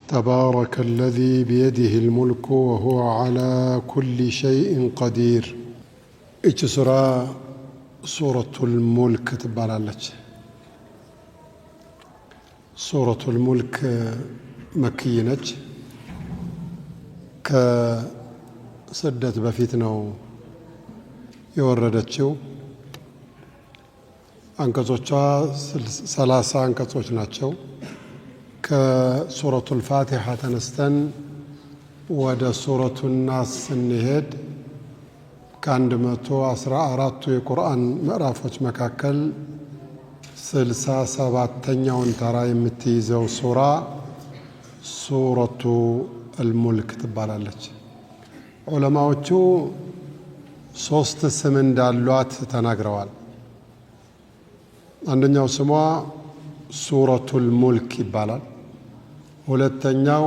تبارك الذي بيده الملك وهو على كل شيء قدير። እች ሱራ ሱረቱል ሙልክ ትባላለች። ሱረቱል ሙልክ መክይ ነች። ከስደት በፊት ነው የወረደችው። አንቀጾቿ 30 አንቀጾች ናቸው። ከሱረቱል ፋቲሓ ተነስተን ወደ ሱረቱ ናስ ስንሄድ ከ114ቱ የቁርአን ምዕራፎች መካከል 67ተኛውን ተራ የምትይዘው ሱራ ሱረቱ አልሙልክ ትባላለች። ዑለማዎቹ ሶስት ስም እንዳሏት ተናግረዋል። አንደኛው ስሟ ሱረቱል ሙልክ ይባላል። ሁለተኛው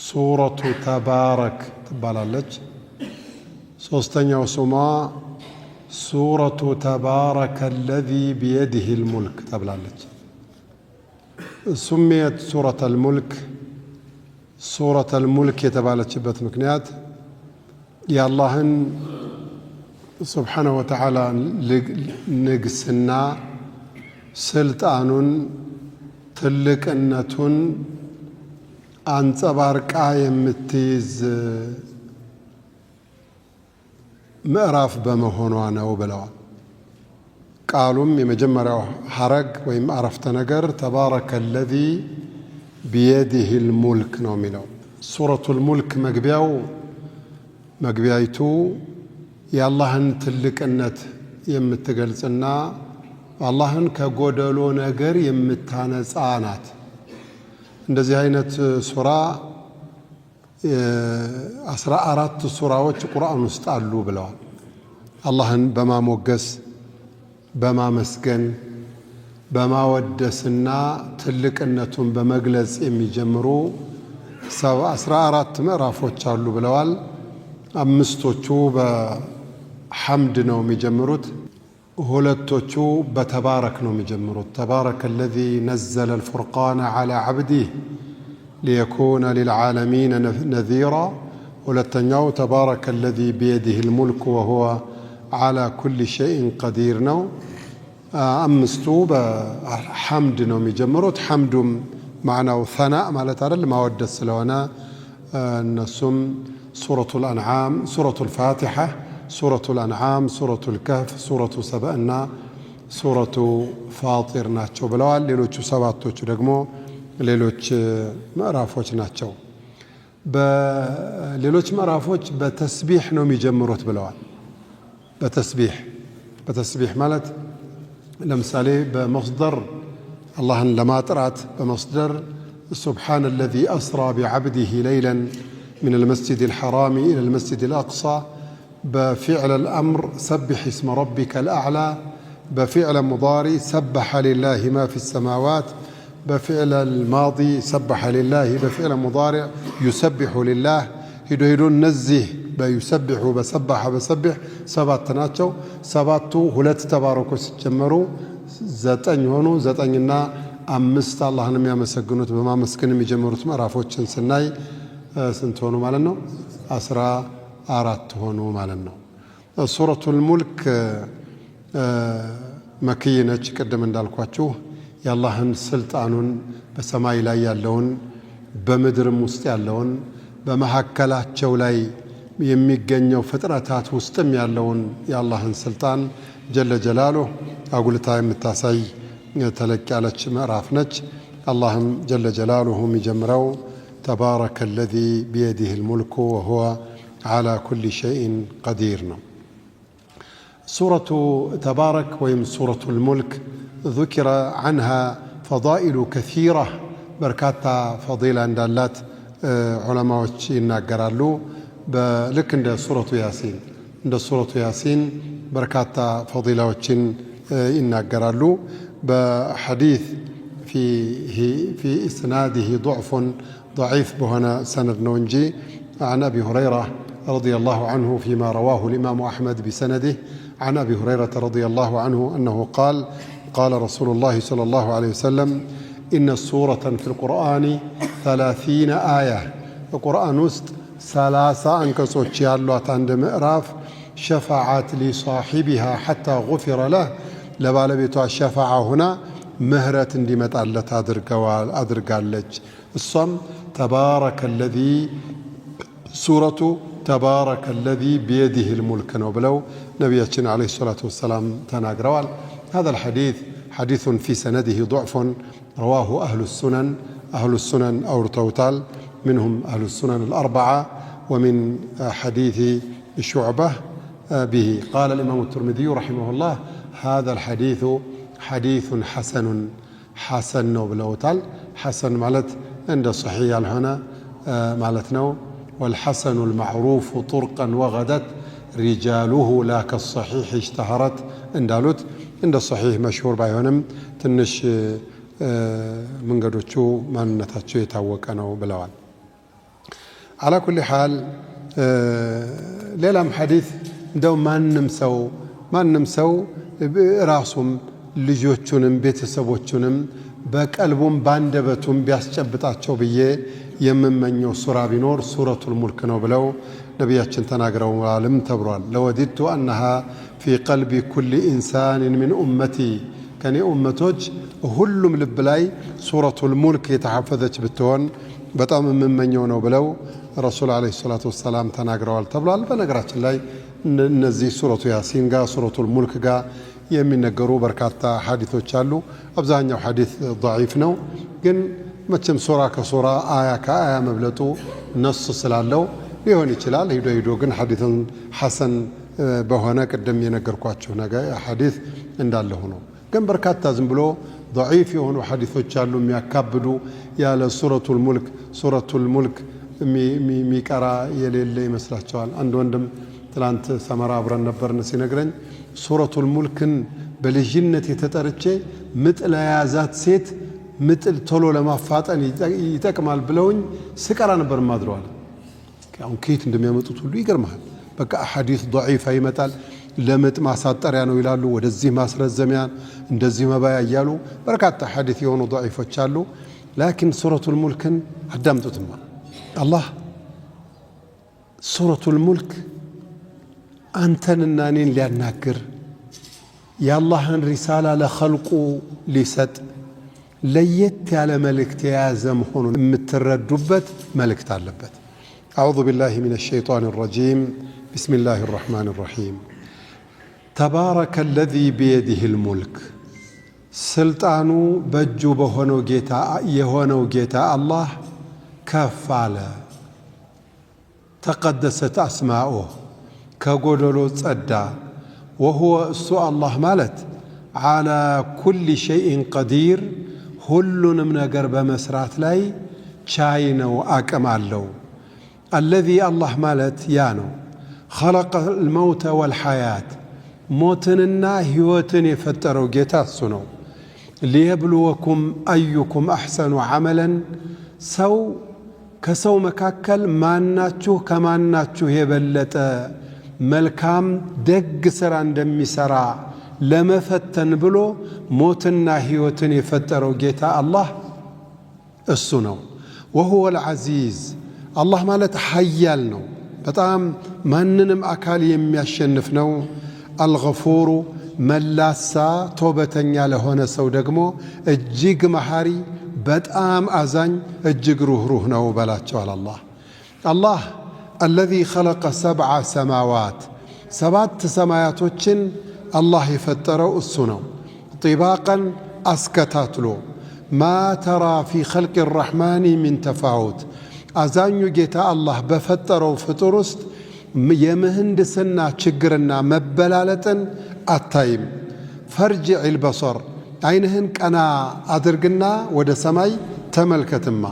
ሱረቱ ተባረክ ትባላለች። ሶስተኛው ስሟ ሱረቱ ተባረከ አለዚ ቢየዲህ ልሙልክ ተብላለች። ሱሚየት ሱረተል ሙልክ፣ ሱረተል ሙልክ የተባለችበት ምክንያት የአላህን ስብሓነሁ ወተዓላ ንግስና፣ ስልጣኑን፣ ትልቅነቱን አንጸባርቃ የምትይዝ ምዕራፍ በመሆኗ ነው ብለዋል። ቃሉም የመጀመሪያው ሐረግ ወይም አረፍተ ነገር ተባረከ አለዚ ቢየዲህ ልሙልክ ነው የሚለው። ሱረቱል ሙልክ መግቢያው መግቢያይቱ የአላህን ትልቅነት የምትገልጽና አላህን ከጎደሎ ነገር የምታነጻ ናት። እንደዚህ አይነት ሱራ 14 ሱራዎች ቁርአን ውስጥ አሉ ብለዋል። አላህን በማሞገስ፣ በማመስገን፣ በማወደስና ትልቅነቱን በመግለጽ የሚጀምሩ 14 ምዕራፎች አሉ ብለዋል። አምስቶቹ በሐምድ ነው የሚጀምሩት። ሁለቶቹ በተባረክ ነው የሚጀምሩት። ተባረከ አለዚ ነዘለ አልፉርቃነ ዐላ ዐብዲህ ሊየኩነ ሊልዓለሚን ነዚራ። ሁለተኛው ተባረከ አለዚ ቢየዲህ ልሙልክ ወሁወ ዐላ ኩሊ ሸይን ቀዲር ነው። አምስቱ በሐምድ ነው የሚጀምሩት። ሐምዱም ማዕናው ሰናእ ማለት አይደል፣ ማወደስ ስለሆነ እነሱም ሱረቱል አንዓም፣ ሱረቱል ፋቲሓ፣ ሱረቱል አንዓም፣ ሱረቱል ከህፍ፣ ሱረቱ ሰበእና ሱረቱ ፋጢር ናቸው ብለዋል። ሌሎቹ ሰባቶቹ ደግሞ ሌሎች ምዕራፎች ናቸው። በሌሎች ምዕራፎች በተስቢሕ ነው የሚጀምሩት ብለዋል። በተስቢሕ፣ በተስቢሕ ማለት ለምሳሌ በመስደር አላህን ለማጥራት በመስደር سبحان الذي أسرى بعبده ليلا من المسجد الحرام إلى المسجد الأقصى، بفعل الأمر سبح اسم ربك الأعلى، بفعل مضارع سبح لله ما في السماوات، بفعل الماضي سبح لله، بفعل مضارع يسبح لله ሂዶ ሂዶ እነዚህ በ يسبح በ سبح በ سبح ሰባት ናቸው። ሰባቱ ሁለት ተባረኮች ሲጨመሩ ዘጠኝ ሆኑ። ዘጠኝና አምስት አላህን የሚያመሰግኑት በማመስገን የሚጀምሩት ምዕራፎችን ስናይ ስንት ሆኑ ማለት ነው? 14 ሆኑ ማለት ነው። ሱረቱል ሙልክ መክይ ነች። ቅድም እንዳልኳችሁ የአላህን ስልጣኑን በሰማይ ላይ ያለውን፣ በምድርም ውስጥ ያለውን፣ በመካከላቸው ላይ የሚገኘው ፍጥረታት ውስጥም ያለውን የአላህን ስልጣን ጀለ ጀላሉህ አጉልታ የምታሳይ ተለቅ ያለች ምዕራፍ ነች። አላህም ጀለ ጀላሉሁ የሚጀምረው ተባረከ አለዚ ቢየዲህ ልሙልኩ ወሁወ ዓላ ኩሊ ሸይን ቀዲር ነው። ሱረቱ ተባረክ ወይም ሱረቱ ልሙልክ ذكر عنها فضائل كثيرة፣ በርካታ ፈዲላ እንዳላት ዑለማዎች ይናገራሉ። ልክ እንደ ሱረቱ ያሲን፣ እንደ ሱረቱ ያሲን በርካታ ፈዲላዎችን ይናገራሉ። በሐዲት في إسناده ضعف፣ ضعيف በሆነ ሰነድ ነው እንጂ عن أبي هريرة رضي الله عنه فيما رواه الإمام أحمد بسنده عن أبي هريرة رضي الله عنه أنه قال قال رسول الله صلى الله عليه وسلم إن سورة في القرآن 30 آية በቁርአን ውስጥ 30 አንቀጾች ያሏት አንድ ምዕራፍ شفعت لصاحبها حتى غفر له ለባለቤቷ ሸፈዓ ሁና ምህረት እንዲመጣለት አድርጋለች። እሷም تبارك الذي سورة تبارك الذي بيده الملك ነው ብለው ነቢያችን عليه الصلاة والسلام ተናግረዋል። هذا الحديث حديث في سنده ضعف رواه أهل السنن أهل السنن አውርተውታል። منهم أهل السنن الأربعة ومن حديث شعبة به قال الإمام الترمذي رحمه الله هذا الحديث حديث حسن ሐሰን ነው ብለውታል። ሐሰን ማለት እንደ ሰሒህ ያልሆነ ማለት ነው። والحسن المعروف طرقا وغدت رجاله لا كالصحيح اشتهرت እንዳሉት እንደ ሰሒህ መሽሁር ባይሆንም ትንሽ መንገዶቹ ማንነታቸው የታወቀ ነው ብለዋል። على كل حال ሌላም ሐዲስ እንደው ማንም ሰው ራሱም ልጆቹንም ቤተሰቦቹንም በቀልቡም ባንደበቱም ቢያስጨብጣቸው ብዬ የምመኘው ሱራ ቢኖር ሱረቱል ሙልክ ነው ብለው ነቢያችን ተናግረዋልም ተብሏል። لوددت أنها في قلب كل إنسان من أمتي ከኔ ኡመቶች ሁሉም ልብ ላይ ሱረቱል ሙልክ የተሐፈዘች ብትሆን በጣም የምመኘው ነው ብለው ረሱል عليه الصلاة والسلام ተናግረዋል ተብሏል። በነገራችን ላይ እነዚህ ሱረቱ ያሲን ጋር ሱረቱል ሙልክ ጋር የሚነገሩ በርካታ ሐዲቶች አሉ። አብዛኛው ሐዲት ضعيف ነው። ግን መቼም ሱራ ከሱራ አያ ከአያ መብለጡ ነሱ ስላለው ሊሆን ይችላል። ሂዶ ሂዶ ግን ሐዲትን ሐሰን በሆነ ቅድም የነገርኳችሁ ነገር ሐዲት እንዳለ ሆኖ ግን በርካታ ዝም ብሎ ضعيف የሆኑ ሐዲቶች አሉ የሚያካብዱ ያለ ሱረቱል ሙልክ ሱረቱል ሙልክ የሚቀራ የሌለ ይመስላቸዋል። አንድ ወንድም ትላንት ሰመራ አብረን ነበርን ሲነግረኝ ሱረቱል ሙልክን በልጅነት የተጠርቼ ምጥ ለያዛት ሴት ምጥል ቶሎ ለማፋጠን ይጠቅማል ብለውኝ ስቀራ ነበር ማድረዋል። አሁን ከየት እንደሚያመጡት ሁሉ ይገርመሃል። በቃ ሐዲስ ضعيفة ይመጣል። ለምጥ ማሳጠሪያ ነው ይላሉ፣ ወደዚህ ማስረዘሚያ፣ እንደዚህ መባያ እያሉ በርካታ ሐዲስ የሆኑ ضعيፎች አሉ። لكن ሱረቱል ሙልክን አዳምጡትማ። አላህ ሱረቱል ሙልክ አንተንና እኔን ሊያናግር የአላህን ሪሳላ ለኸልቁ ሊሰጥ ለየት ያለ መልእክት የያዘ መሆኑን የምትረዱበት መልእክት አለበት። أعوذ بالله من الشيطان الرجيم بسم الله الرحمن الرحيم تبارك الذي بيده الملك ስልጣኑ በእጁ በሆነው ጌታ የሆነው ጌታ አላህ ከፍ አለ። تقدست أسماؤه ከጎደሎ ጸዳ። وهو እሱ አላህ ማለት على كل شيء قدير ሁሉንም ነገር በመስራት ላይ ቻይ ነው፣ አቅም አለው። الذي አላህ ማለት ያ ነው። خلق الموت والحياة ሞትንና ሕይወትን የፈጠረው ጌታ እሱ ነው። ليبلوكم أيكم أحسن عملا ሰው ከሰው መካከል ማናችሁ ከማናችሁ የበለጠ መልካም ደግ ሥራ እንደሚሠራ ለመፈተን ብሎ ሞትና ሕይወትን የፈጠረው ጌታ አላህ እሱ ነው። ወሁወ ልዓዚዝ አላህ ማለት ሀያል ነው። በጣም ማንንም አካል የሚያሸንፍ ነው። አልገፉሩ መላሳ ቶበተኛ ለሆነ ሰው ደግሞ እጅግ መሐሪ፣ በጣም አዛኝ፣ እጅግ ሩህሩህ ነው በላቸዋል። አላህ አላህ አለዚ ኸለቀ ሰብዐ ሰማዋት ሰባት ሰማያቶችን አላህ የፈጠረው እሱ ነው። طباقا አስከታትሎ ما ترى في خلق الرحمن من تفاوت አዛኙ ጌታ አላህ በፈጠረው ፍጡር ውስጥ የምህንድስና ችግርና መበላለጥን አታይም። فارجع البصر ዓይንህን ቀና አድርግና ወደ ሰማይ ተመልከትማ።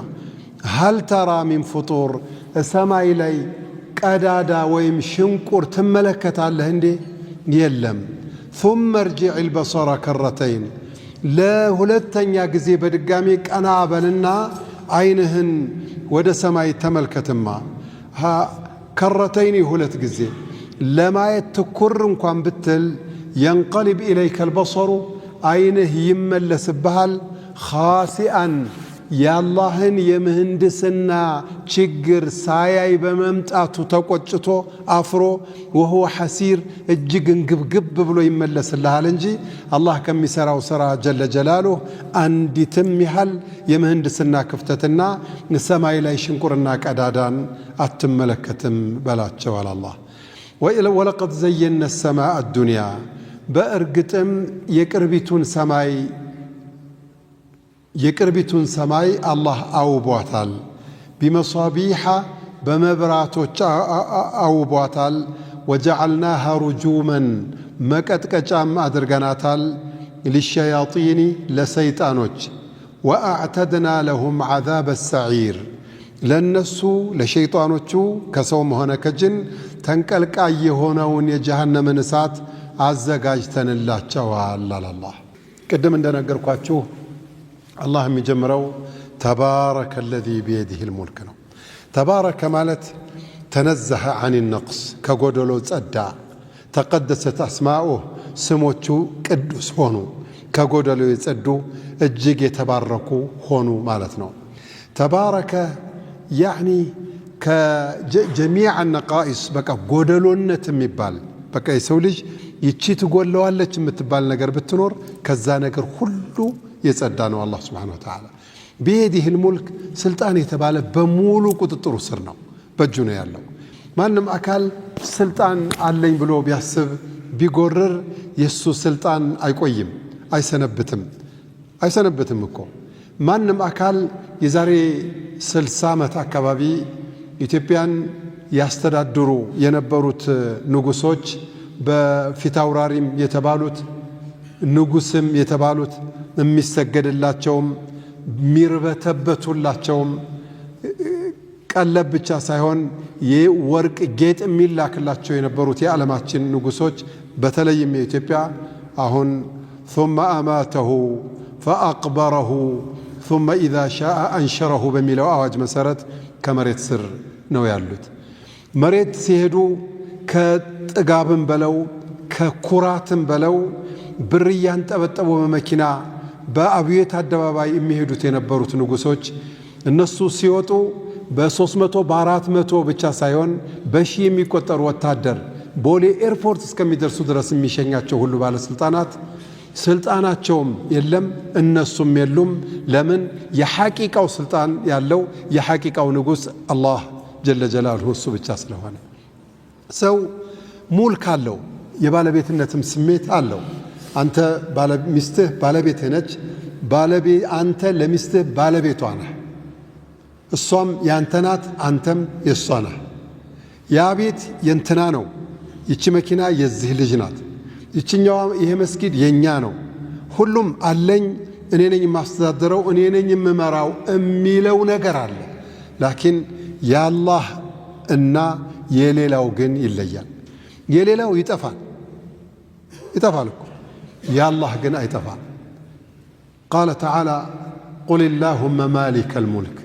هل ترى من فطور ሰማይ ላይ ቀዳዳ ወይም ሽንቁር ትመለከታለህ እንዴ? የለም። ثم ارجع البصر كرتين ለሁለተኛ ጊዜ በድጋሚ ቀና በልና ዓይንህን ወደ ሰማይ ተመልከትማ። كرتين ሁለት ጊዜ ለማየት ትኩር እንኳን ብትል ينقلب إليك البصر ዓይንህ ይመለስብሃል። ኻሲአን የአላህን የምህንድስና ችግር ሳያይ በመምጣቱ ተቆጭቶ አፍሮ ወሁወ ሐሲር እጅግ እንግብግብ ብሎ ይመለስልሃል እንጂ አላህ ከሚሠራው ሥራ ጀለ ጀላሉህ አንዲትም ያህል የምህንድስና ክፍተትና ሰማይ ላይ ሽንቁርና ቀዳዳን አትመለከትም በላቸዋል አላህ። ወለቀድ ዘየነ ሰማአ አዱንያ በእርግጥም የቅርቢቱን ሰማይ አላህ አውቧታል። ቢመሳቢሓ በመብራቶች አውቧታል። ወጀዓልናሃ ሩጁመን መቀጥቀጫም አድርገናታል። ሊሸያጢኒ ለሰይጣኖች ወአዕተድና ለሁም ዓዛበ ሰዒር ለእነሱ ለሸይጣኖቹ ከሰውም ሆነ ከጅን ተንቀልቃይ የሆነውን የጀሃነምን እሳት አዘጋጅተንላቸዋል አለ አላህ። ቅድም እንደነገርኳችሁ አላህ የሚጀምረው ተባረከ አለዚ ቢየዲህ ልሙልክ ነው። ተባረከ ማለት ተነዘሀ አን ነቅስ ከጎደሎ ጸዳ፣ ተቀደሰት አስማኡህ ስሞቹ ቅዱስ ሆኑ፣ ከጎደሎ የጸዱ እጅግ የተባረኩ ሆኑ ማለት ነው። ተባረከ ያዕኒ ከጀሚዕ ነቃኢስ በቃ ጎደሎነት የሚባል በቃ የሰው ልጅ ይቺ ትጎለዋለች የምትባል ነገር ብትኖር ከዛ ነገር ሁሉ የጸዳ ነው አላህ ስብሓነሁ ወተዓላ። ቢየዲህ ልሙልክ ስልጣን የተባለ በሙሉ ቁጥጥሩ ስር ነው፣ በእጁ ነው ያለው። ማንም አካል ስልጣን አለኝ ብሎ ቢያስብ ቢጎርር የእሱ ስልጣን አይቆይም፣ አይሰነብትም። አይሰነብትም እኮ ማንም አካል የዛሬ 60 ዓመት አካባቢ ኢትዮጵያን ያስተዳድሩ የነበሩት ንጉሶች በፊታውራሪም የተባሉት ንጉስም የተባሉት የሚሰገድላቸውም የሚርበተበቱላቸውም ቀለብ ብቻ ሳይሆን የወርቅ ጌጥ የሚላክላቸው የነበሩት የዓለማችን ንጉሶች በተለይም የኢትዮጵያ አሁን ثم አማተሁ ፈአቅበረሁ ثم ኢዛ ሻአ አንሸረሁ በሚለው አዋጅ መሰረት ከመሬት ስር ነው ያሉት። መሬት ሲሄዱ ከጥጋብም በለው ከኩራትም በለው ብር እያንጠበጠቡ በመኪና በአብዮት አደባባይ የሚሄዱት የነበሩት ንጉሶች እነሱ ሲወጡ በ300 በ400 ብቻ ሳይሆን በሺህ የሚቆጠሩ ወታደር ቦሌ ኤርፖርት እስከሚደርሱ ድረስ የሚሸኛቸው ሁሉ ባለስልጣናት ስልጣናቸውም የለም እነሱም የሉም። ለምን? የሐቂቃው ስልጣን ያለው የሐቂቃው ንጉሥ አላህ ጀለ ጀላልሁ እሱ ብቻ ስለሆነ ሰው ሙልክ አለው፣ የባለቤትነትም ስሜት አለው። አንተ ሚስትህ ባለቤትህ ነች። አንተ ለሚስትህ ባለቤቷ ነህ። እሷም ያንተ ናት፣ አንተም የእሷ ነህ። ያ ቤት የእንትና ነው፣ ይቺ መኪና የዚህ ልጅ ናት፣ ይችኛዋ ይሄ መስጊድ የእኛ ነው። ሁሉም አለኝ፣ እኔ ነኝ የማስተዳደረው፣ እኔ ነኝ የምመራው የሚለው ነገር አለ። ላኪን የአላህ እና የሌላው ግን ይለያል። የሌላው ይጠፋል፣ ይጠፋል እኮ የአላህ ግን አይጠፋም። قال تعالى قل اللهم مالك الملك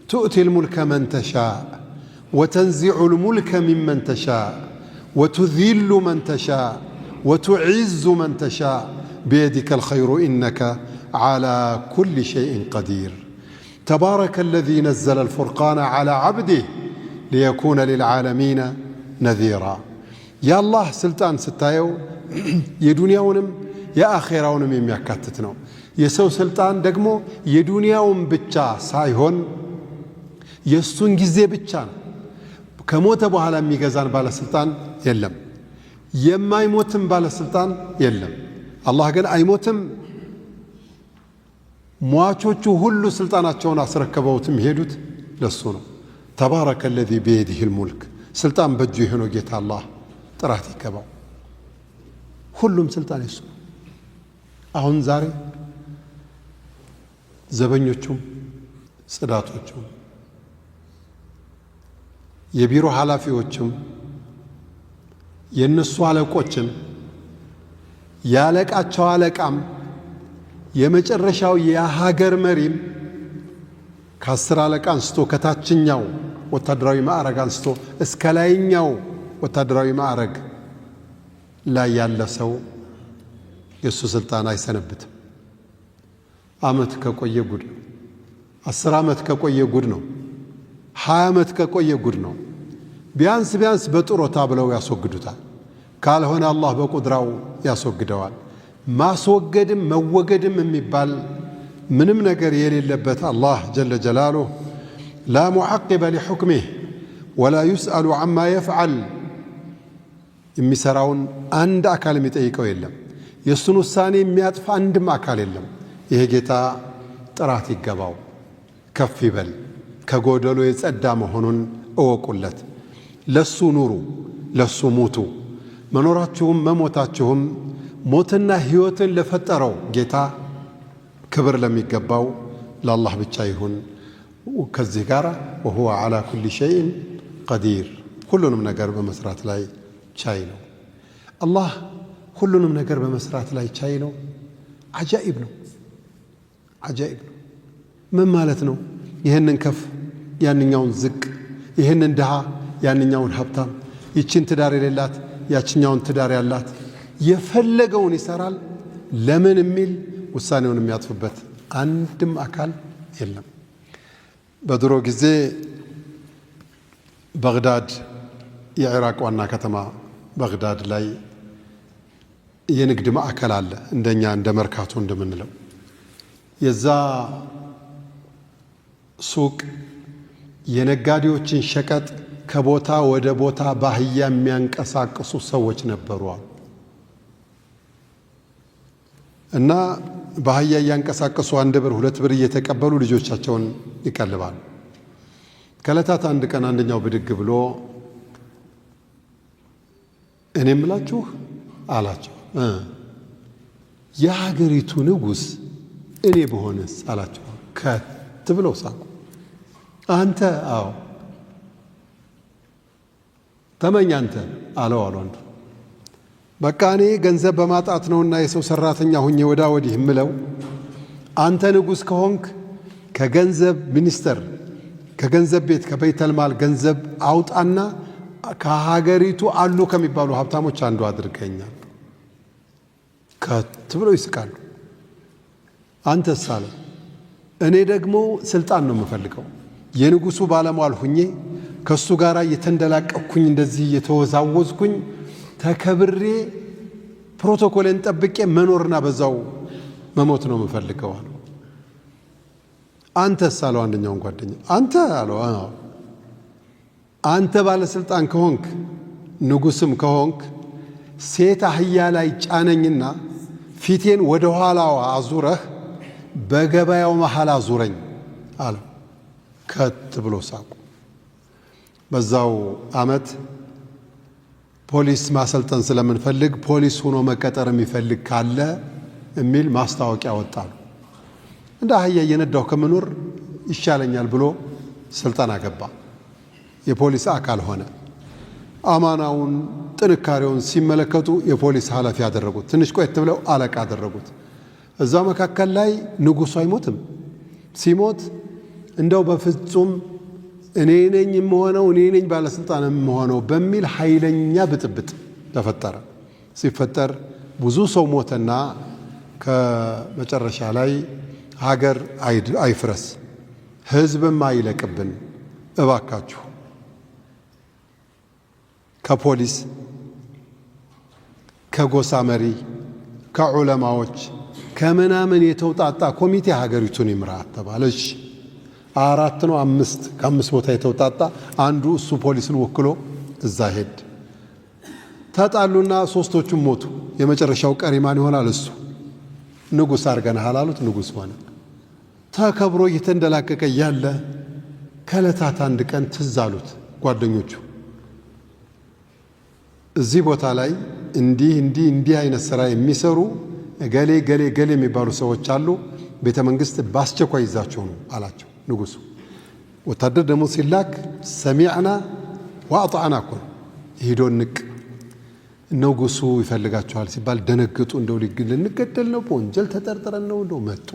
تؤتي الملك من تشاء وتنزع الملك ممن تشاء وتذل من تشاء وتعز من تشاء بيدك الخير إنك على كل شيء قدير تبارك الذي نزل الفرقان على عبده ليكون للعالمين نذيرا። የአላህ ስልጣን ስታየው የዱንያውንም የአኼራውንም የሚያካትት ነው። የሰው ስልጣን ደግሞ የዱንያውን ብቻ ሳይሆን የእሱን ጊዜ ብቻ ነው። ከሞተ በኋላ የሚገዛን ባለስልጣን የለም። የማይሞትም ባለስልጣን የለም። አላህ ግን አይሞትም። ሟቾቹ ሁሉ ስልጣናቸውን አስረክበውት የሚሄዱት ለሱ ነው። ተባረከ ለዚ ቢየዲህ ልሙልክ ስልጣን በእጁ የሆነው ጌታ አላህ ጥራት ይገባው። ሁሉም ስልጣን የሱ ነው። አሁን ዛሬ ዘበኞቹም ጽዳቶቹም የቢሮ ኃላፊዎችም የእነሱ አለቆችም የአለቃቸው አለቃም የመጨረሻው የሀገር መሪም ከ10 አለቃ አንስቶ ከታችኛው ወታደራዊ ማዕረግ አንስቶ እስከ ላይኛው ወታደራዊ ማዕረግ ላይ ያለ ሰው የእሱ ስልጣን አይሰነብትም። ዓመት ከቆየ ጉድ ነው። 10 ዓመት ከቆየ ጉድ ነው። 20 ዓመት ከቆየ ጉድ ነው። ቢያንስ ቢያንስ በጡረታ ብለው ያስወግዱታል። ካልሆነ አላህ በቁድራው ያስወግደዋል። ማስወገድም መወገድም የሚባል ምንም ነገር የሌለበት አላህ جل جلاله لا معقب لحكمه ولا يسأل عما يفعل፣ የሚሠራውን አንድ አካል የሚጠይቀው የለም። የእሱን ውሳኔ የሚያጥፍ አንድም አካል የለም። ይሄ ጌታ ጥራት ይገባው፣ ከፍ ይበል፣ ከጎደሎ የጸዳ መሆኑን እወቁለት። ለሱ ኑሩ፣ ለሱ ሙቱ። መኖራችሁም መሞታችሁም ሞትና ሕይወትን ለፈጠረው ጌታ ክብር ለሚገባው ለአላህ ብቻ ይሁን። ከዚህ ጋር ወሁወ ዓላ ኩሊ ሸይን ቀዲር፣ ሁሉንም ነገር በመስራት ላይ ቻይ ነው። አላህ ሁሉንም ነገር በመስራት ላይ ቻይ ነው። አጃኢብ ነው፣ አጃኢብ ነው። ምን ማለት ነው? ይህንን ከፍ ያንኛውን ዝቅ፣ ይህንን ድሃ ያንኛውን ሀብታም፣ ይችን ትዳር የሌላት ያችኛውን ትዳር ያላት፣ የፈለገውን ይሰራል። ለምን የሚል ውሳኔውን የሚያጥፍበት አንድም አካል የለም። በድሮ ጊዜ ባግዳድ፣ የኢራቅ ዋና ከተማ ባግዳድ ላይ የንግድ ማዕከል አለ። እንደኛ እንደ መርካቶ እንደምንለው የዛ ሱቅ የነጋዴዎችን ሸቀጥ ከቦታ ወደ ቦታ ባህያ የሚያንቀሳቅሱ ሰዎች ነበሩ አሉ። እና ባህያ እያንቀሳቀሱ 1 ብር 2 ብር እየተቀበሉ ልጆቻቸውን ይቀልባሉ። ከዕለታት አንድ ቀን አንደኛው ብድግ ብሎ እኔ ምላችሁ አላቸው፣ የሀገሪቱ ንጉሥ እኔ ብሆንስ አላቸው። ከት ብለው ሳቁ። አንተ? አዎ። ተመኝ አንተ አለው አሉ አንዱ። በቃ እኔ ገንዘብ በማጣት ነውና የሰው ሰራተኛ ሁኜ ወዳ ወዲህ ምለው፣ አንተ ንጉሥ ከሆንክ ከገንዘብ ሚኒስተር፣ ከገንዘብ ቤት፣ ከበይተልማል ገንዘብ አውጣና ከሀገሪቱ አሉ ከሚባሉ ሀብታሞች አንዱ አድርገኛል። ከት ብለው ይስቃሉ። አንተስ አለ። እኔ ደግሞ ስልጣን ነው የምፈልገው፣ የንጉሱ ባለሟል ሁኜ ከእሱ ጋር እየተንደላቀቅኩኝ እንደዚህ እየተወዛወዝኩኝ ተከብሬ ፕሮቶኮሌን ጠብቄ መኖርና በዛው መሞት ነው የምፈልገው አለው። አንተስ አለው አንደኛውን ጓደኛ። አንተ አለው፣ አንተ ባለስልጣን ከሆንክ ንጉስም ከሆንክ ሴት አህያ ላይ ጫነኝና ፊቴን ወደ ኋላዋ አዙረህ በገበያው መሃል አዙረኝ አለው። ከት ብሎ ሳቁ። በዛው ዓመት ፖሊስ ማሰልጠን ስለምንፈልግ ፖሊስ ሆኖ መቀጠር የሚፈልግ ካለ የሚል ማስታወቂያ ወጣሉ። እንደ አህያ እየነዳሁ ከምኖር ይሻለኛል ብሎ ስልጠና ገባ። የፖሊስ አካል ሆነ። አማናውን ጥንካሬውን ሲመለከቱ የፖሊስ ኃላፊ አደረጉት። ትንሽ ቆየት ብለው አለቃ አደረጉት። እዛ መካከል ላይ ንጉሱ አይሞትም። ሲሞት እንደው በፍጹም እኔ ነኝ የምሆነው፣ እኔ ነኝ ባለስልጣን የምሆነው በሚል ኃይለኛ ብጥብጥ ተፈጠረ። ሲፈጠር ብዙ ሰው ሞተና ከመጨረሻ ላይ ሀገር አይፍረስ፣ ህዝብም አይለቅብን፣ እባካችሁ ከፖሊስ፣ ከጎሳ መሪ፣ ከዑለማዎች፣ ከምናምን የተውጣጣ ኮሚቴ ሀገሪቱን ይምራ ተባለች። አራት ነው አምስት፣ ከአምስት ቦታ የተውጣጣ አንዱ እሱ ፖሊስን ወክሎ እዛ ሄድ። ተጣሉና ሶስቶቹም ሞቱ። የመጨረሻው ቀሪ ማን ይሆናል? እሱ ንጉሥ አድርገንሃል አሉት። ንጉሥ ሆነ። ተከብሮ እየተንደላቀቀ እያለ ከዕለታት አንድ ቀን ትዝ አሉት ጓደኞቹ። እዚህ ቦታ ላይ እንዲህ እንዲህ እንዲህ አይነት ስራ የሚሰሩ ገሌ ገሌ ገሌ የሚባሉ ሰዎች አሉ። ቤተ መንግስት በአስቸኳይ ይዛቸው ነው አላቸው ንጉሱ። ወታደር ደግሞ ሲላክ ሰሚዕና ወአጣዕና እኮ ነው። ሂዶ ንቅ ንጉሱ ይፈልጋቸዋል ሲባል ደነገጡ። እንደው ልንገደል ነው፣ በወንጀል ተጠርጥረን ነው። እንደው መጡ።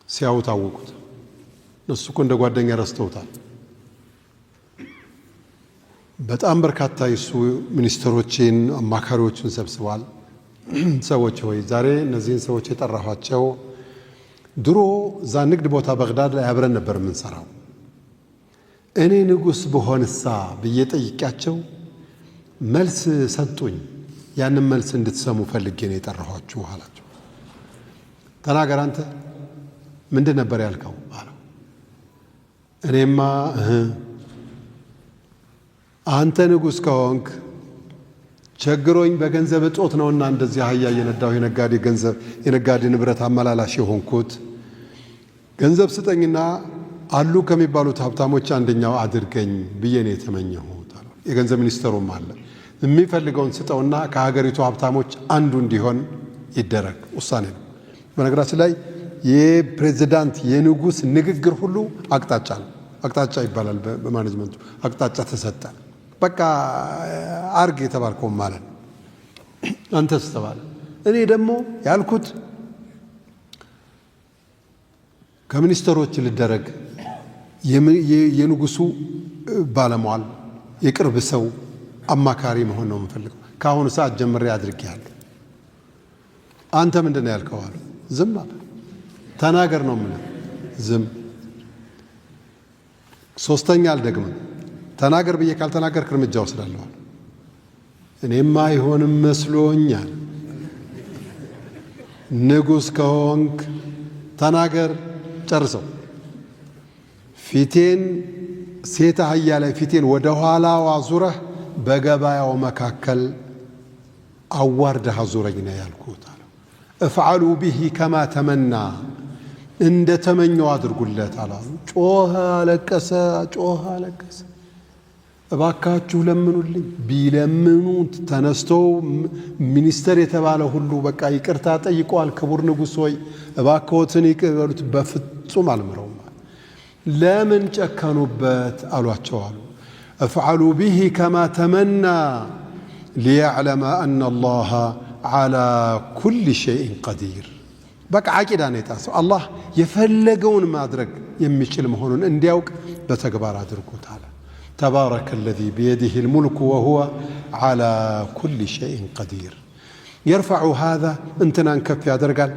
ሲያዩ ታወቁት። እነሱ እኮ እንደ ጓደኛ ረስተውታል። በጣም በርካታ የሱ ሚኒስትሮችን አማካሪዎችን ሰብስበዋል። ሰዎች ሆይ፣ ዛሬ እነዚህን ሰዎች የጠራኋቸው ድሮ እዛ ንግድ ቦታ በግዳድ ላይ አብረን ነበር የምንሰራው። እኔ ንጉሥ ብሆንሳ ብዬ ጠይቂያቸው መልስ ሰጡኝ። ያንን መልስ እንድትሰሙ ፈልጌ ነው የጠራኋችሁ አላቸው። ተናገር አንተ ምንድን ነበር ያልከው አለው። እኔማ አንተ ንጉሥ ከሆንክ ቸግሮኝ በገንዘብ እጦት ነውና እንደዚህ አህያ እየነዳሁ የነጋዴ ገንዘብ የነጋዴ ንብረት አመላላሽ የሆንኩት፣ ገንዘብ ስጠኝና አሉ ከሚባሉት ሀብታሞች አንደኛው አድርገኝ ብዬ ነው የተመኘሁት አለው። የገንዘብ ሚኒስተሩም አለ፣ የሚፈልገውን ስጠውና ከሀገሪቱ ሀብታሞች አንዱ እንዲሆን ይደረግ ውሳኔ ነው። በነገራችን ላይ የፕሬዚዳንት የንጉሥ ንግግር ሁሉ አቅጣጫ ነው። አቅጣጫ ይባላል በ management ኡ። አቅጣጫ ተሰጠ። በቃ አርግ የተባልከውም ማለት ነው። አንተስ ተባለ። እኔ ደግሞ ያልኩት ከሚኒስትሮች ልደረግ፣ የንጉሱ ባለሟል፣ የቅርብ ሰው፣ አማካሪ መሆን ነው የምፈልገው። ከአሁኑ ሰዓት ጀምሬ አድርጌያለሁ። አንተ ምንድን ነው ያልከው አሉ። ዝም አለ። ተናገር ነው የምልህ። ዝም። ሶስተኛ አልደግምም። ተናገር ብዬ ካልተናገርክ እርምጃ ወስዳለሁ። እኔማ አይሆንም መስሎኛል። ንጉሥ ከሆንክ ተናገር፣ ጨርሰው። ፊቴን ሴት አህያ ላይ ፊቴን ወደ ኋላዋ አዙረህ በገበያው መካከል አዋርደህ አዙረኝ ነው ያልኩት አለው። افعلوا به كما تمنى፣ እንደ ተመኘው አድርጉለት አላሉ። ጮኸ፣ አለቀሰ፣ ጮኸ፣ አለቀሰ። እባካችሁ ለምኑልኝ። ቢለምኑት ተነስቶ ሚኒስተር የተባለ ሁሉ በቃ ይቅርታ ጠይቀዋል። ክቡር ንጉሥ ሆይ፣ እባክዎትን ይቅር በሉት። በፍጹም አልምረውም። ለምን ጨከኑበት አሏቸው አሉ። افعلوا به كما تمنى ليعلم أن الله على كل شيء قدير። በቃ ዓቂዳ ነው የጣሰው። አላህ የፈለገውን ማድረግ የሚችል መሆኑን እንዲያውቅ በተግባር አድርጎታል። تبارك الذي بيده الملك وهو على كل شيء قدير። يرفع هذا፣ እንትናን ከፍ ያደርጋል፣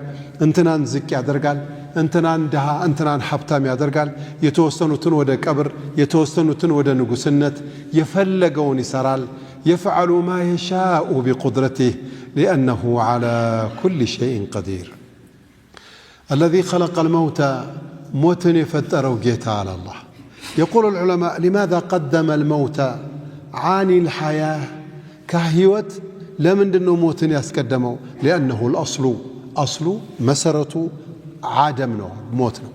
እንትናን ዝቅ ያደርጋል፣ እንትናን ድሃ እንትናን ሀብታም ያደርጋል። የተወሰኑትን ወደ ቀብር፣ የተወሰኑትን ወደ ንጉስነት፣ የፈለገውን ይሰራል። يفعل ما يشاء بقدرته لأنه على كل شيء قدير። الذي خلق الموت፣ ሞትን የፈጠረው ጌታ አለ አላህ። يقول العلماء: لماذا قدم الموت عن الحياة? ከህይወት ለምንድን ነው ሞትን ያስቀደመው? لأنه الأصل፣ አስሉ መሰረቱ عدم ነው፣ ሞት ነው።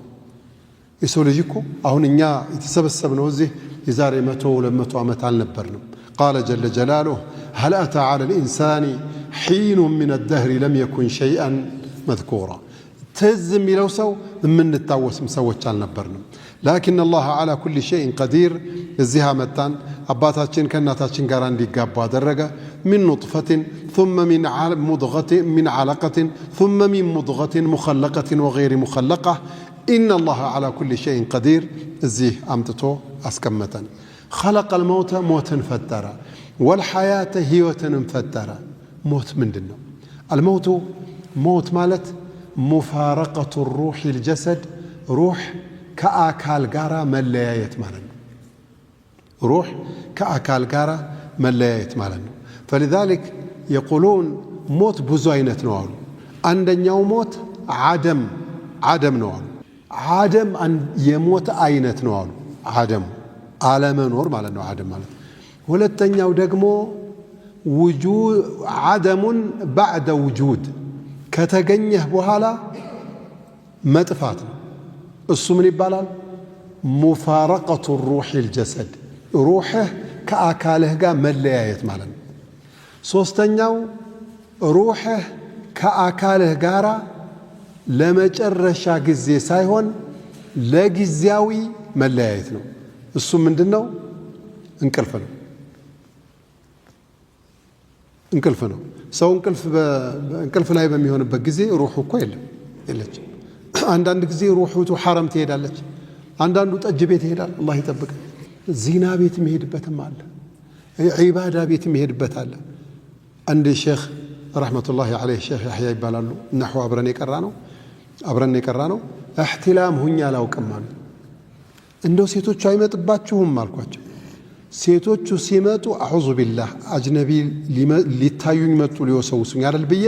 የሰው ልጅ እኮ አሁን እኛ የተሰበሰብነው እዚህ የዛሬ 100 200 ዓመት አልነበርንም። قال جل جلاله: هل أتى على الإنسان حين من الدهر لم يكن شيئا مذكورا። ትዝ የሚለው ሰው የምንታወስም ሰዎች አልነበርንም። لكن الله على كل شيء قدير። እዚህ አመጣን። አባታችን ከእናታችን ጋር እንዲጋቡ አደረገ። من نطفة ثم من علقة ثم من مضغة مخلقة وغير مخلقة إن الله على كل شيء قدير። እዚህ አምጥቶ አስቀመጠን። خلق الموت፣ ሞትን ፈጠረ። والحياة፣ ህይወትንም ፈጠረ። ሞት ምንድን ነው? الموت ሞት ማለት مفارقة الروح الجسد፣ ሩሕ ከአካል ጋራ መለያየት ማለት ነው። ሩሕ ከአካል ጋራ መለያየት ማለት ነው። فلذلك يقولون ሞት ብዙ አይነት ነው አሉ። አንደኛው ሞት عدم عدم ነው አሉ። عدم የሞት አይነት ነው አሉ። عدم አለመኖር ማለት ነው። عدم ማለት ሁለተኛው ደግሞ عدم بعد وجود፣ ከተገኘህ በኋላ መጥፋት ነው። እሱ ምን ይባላል? مفارقة الروح الجسد፣ ሩሕህ ከአካልህ ጋር መለያየት ማለት ነው። ሶስተኛው ሩሕህ ከአካልህ ጋር ለመጨረሻ ጊዜ ሳይሆን ለጊዜያዊ መለያየት ነው። እሱ ምንድን ነው? እንቅልፍ ነው። እንቅልፍ ነው። ሰው እንቅልፍ ላይ በሚሆንበት ጊዜ ሩሑ እኮ የለም፣ የለችም። አንዳንድ ጊዜ ሩሑ ሐረም ትሄዳለች። አንዳንዱ ጠጅ ቤት ይሄዳል። አላህ ይጠብቅ። ዚና ቤት የሚሄድበትም አለ። ዒባዳ ቤት የሚሄድበት አለ። አንድ ሼኽ رحمة الله عليه ሼህ ያሕያ ይባላሉ። ነሕው አብረን የቀራ ነው። እሕትላም ሁኛ አላውቅም አሉ። እንደው ሴቶቹ አይመጥባችሁም አልኳቸው። ሴቶቹ ሲመጡ أعوذ بالله አጅነቢ ሊታዩኝ መጡ ሊወሰውሱኝ አይደል ብዬ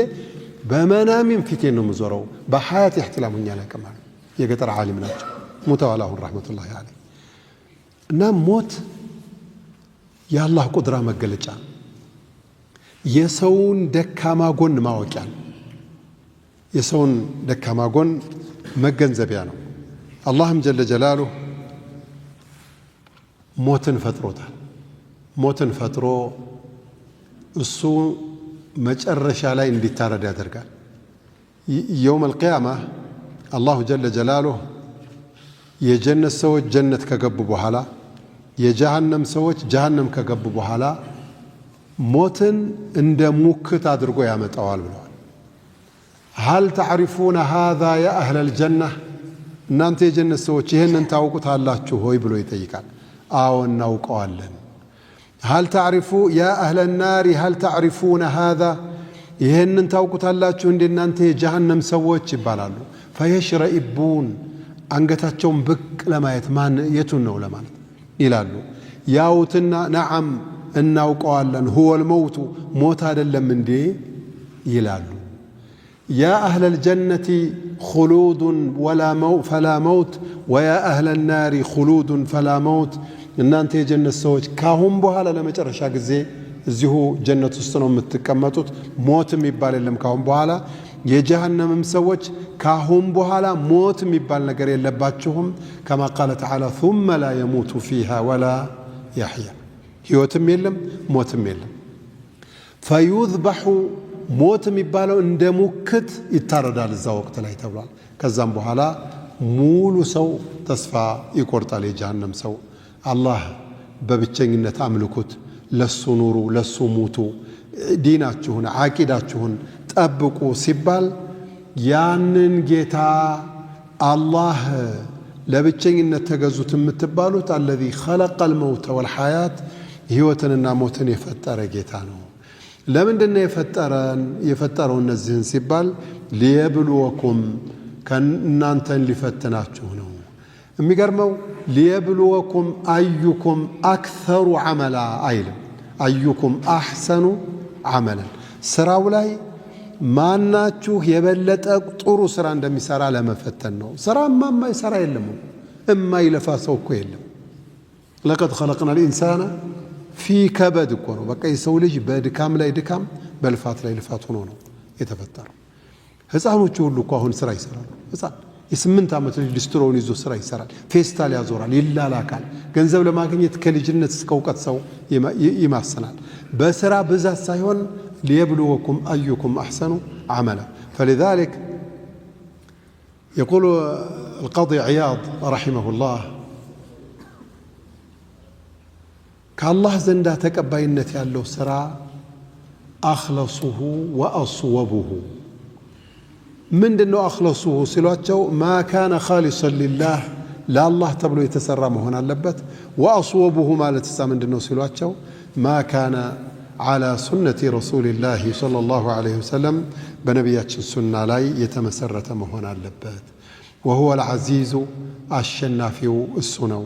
በመናሚም ፊቴን ነው የምዞረው። በሐያት እሕትላም ሁኛ አላውቅም አሉ። የገጠር ዓሊም ናቸው። ሙተዋል አሁን رحمة الله عليه። እና ሞት የአላህ ቁድራ መገለጫ፣ የሰውን ደካማ ጎን ማወቂያ ነው። የሰውን ደካማ ጎን መገንዘቢያ ነው። አላህም جل جلاله ሞትን ፈጥሮታል። ሞትን ፈጥሮ እሱ መጨረሻ ላይ እንዲታረድ ያደርጋል። يوم القيامة الله جل جلاله የጀነት ሰዎች ጀነት ከገቡ በኋላ፣ የጀሃነም ሰዎች ጀሃነም ከገቡ በኋላ ሞትን እንደ ሙክት አድርጎ ያመጣዋል ብለዋል። هل تعرفون هذا يا أهل الجنة፣ እናንተ የጀነት ሰዎች ይህንን ታውቁታላችሁ ሆይ ብሎ ይጠይቃል። አዎ እናውቀዋለን። هل تعرفو يا أهل النار هل تعرفون هذا፣ ይህንን ታውቁታላችሁ እንደ እናንተ የጀሃነም ሰዎች ይባላሉ። فيشرئبون አንገታቸውን ብቅ ለማየት ማን የቱን ነው ለማለት ይላሉ። ያውትና نعم እናውቀዋለን፣ هو الموت ሞት አይደለም እንዴ ይላሉ። يا أهل الجنة خلود فلا موت ويا أهل النار خلود فلا موت። እናንተ የጀነት ሰዎች ካሁን በኋላ ለመጨረሻ ጊዜ እዚሁ ጀነት ውስጥ ነው የምትቀመጡት፣ ሞት የሚባል የለም ካሁን በኋላ። የጀሃነምም ሰዎች ካሁን በኋላ ሞት የሚባል ነገር የለባችሁም። كما قال تعالى ثم لا يموت فيها ولا يحيا፣ ሕይወትም የለም ሞትም የለም። فيذبح ሞት የሚባለው እንደ ሙክት ይታረዳል እዛ ወቅት ላይ ተብሏል። ከዛም በኋላ ሙሉ ሰው ተስፋ ይቆርጣል። የጀሃነም ሰው አላህ በብቸኝነት አምልኩት፣ ለሱ ኑሩ፣ ለሱ ሙቱ፣ ዲናችሁን ዓቂዳችሁን ጠብቁ ሲባል ያንን ጌታ አላህ ለብቸኝነት ተገዙት የምትባሉት الذي خلق الموت والحياة ሕይወትንና ሞትን የፈጠረ ጌታ ነው። ለምንድን ነው የፈጠረን የፈጠረው እነዚህን ሲባል ليبلوكم ከእናንተን ሊፈትናችሁ ነው። የሚገርመው ليبلوكم أيكم أكثر عملا አይልም። أيكم أحسن عملا ስራው ላይ ማናችሁ የበለጠ ጥሩ ስራ እንደሚሰራ ለመፈተን ነው። ስራማ የማይሰራ የለም፣ እማይለፋ ሰው እኮ የለም። لقد خلقنا الإنسان في كبد እኮ ነው። በቃ የሰው ልጅ በድካም ላይ ድካም፣ በልፋት ላይ ልፋት ሆኖ ነው የተፈጠረው። ህፃኖቹ ሁሉ እኮ አሁን ስራ ይሰራሉ። ህፃን የ8 ዓመት ልጅ ሊስትሮውን ይዞ ስራ ይሰራል፣ ፌስታል ያዞራል፣ ይላላካል። ገንዘብ ለማግኘት ከልጅነት እስከ እውቀት ሰው ይማስናል። በስራ ብዛት ሳይሆን ليبلوكم أيكم أحسن عملا። فلذلك يقول القاضي عياض رحمه الله ከአላህ ዘንዳ ተቀባይነት ያለው ስራ أخلصه وأصوبه። ምንድን ነው أخلصه ሲሏቸው ما كان خالصا لله ለአላህ ተብሎ የተሰራ መሆን አለበት። وأصوبه ማለት እሳ ምንድን ነው ሲሏቸው ما كان على سنة رسول الله صلى الله عليه وسلم በነቢያችን ሱና ላይ የተመሰረተ መሆን አለበት። وهو العزيز አሸናፊው እሱ ነው።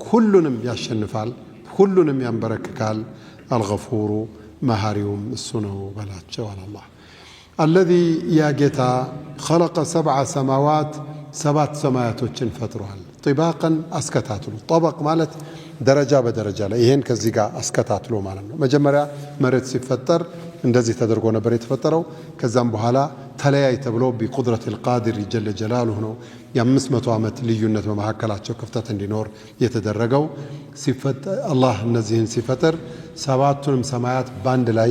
ሁሉንም ያሸንፋል፣ ሁሉንም ያንበረክካል። الغفور መሃሪውም እሱ ነው በላቸው አላህ። الذي ያ ጌታ خلق سبع سماوات ሰባት ሰማያቶችን ፈጥሯል። طباقا አስከታትሎ፣ طبق ማለት ደረጃ በደረጃ ላይ ይሄን ከዚህ ጋር አስከታትሎ ማለት ነው። መጀመሪያ መሬት ሲፈጠር እንደዚህ ተደርጎ ነበር የተፈጠረው። ከዛም በኋላ ተለያይ ተብሎ بقدرة القادر جل جلاله ነው የ500 ዓመት ልዩነት በመካከላቸው ክፍተት እንዲኖር የተደረገው። አላህ እነዚህን ሲፈጥር ሰባቱንም ሰማያት በአንድ ላይ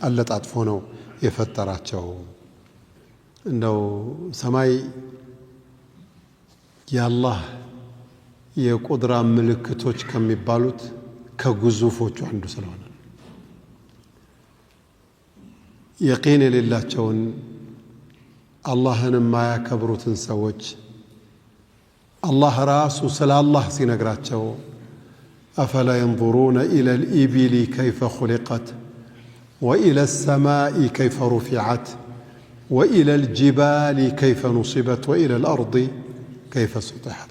አለጣጥፎ ነው የፈጠራቸው። እንደው ሰማይ የአላህ የቁድራ ምልክቶች ከሚባሉት ከግዙፎቹ አንዱ ስለሆነ የቂን የሌላቸውን አላህን የማያከብሩትን ሰዎች አላህ ራሱ ስለ አላህ ሲነግራቸው أفلا ينظرون إلى الإبل كيف خلقت وإلى السماء كيف رفعت وإلى الجبال كيف نصبت وإلى الأرض كيف سطحت።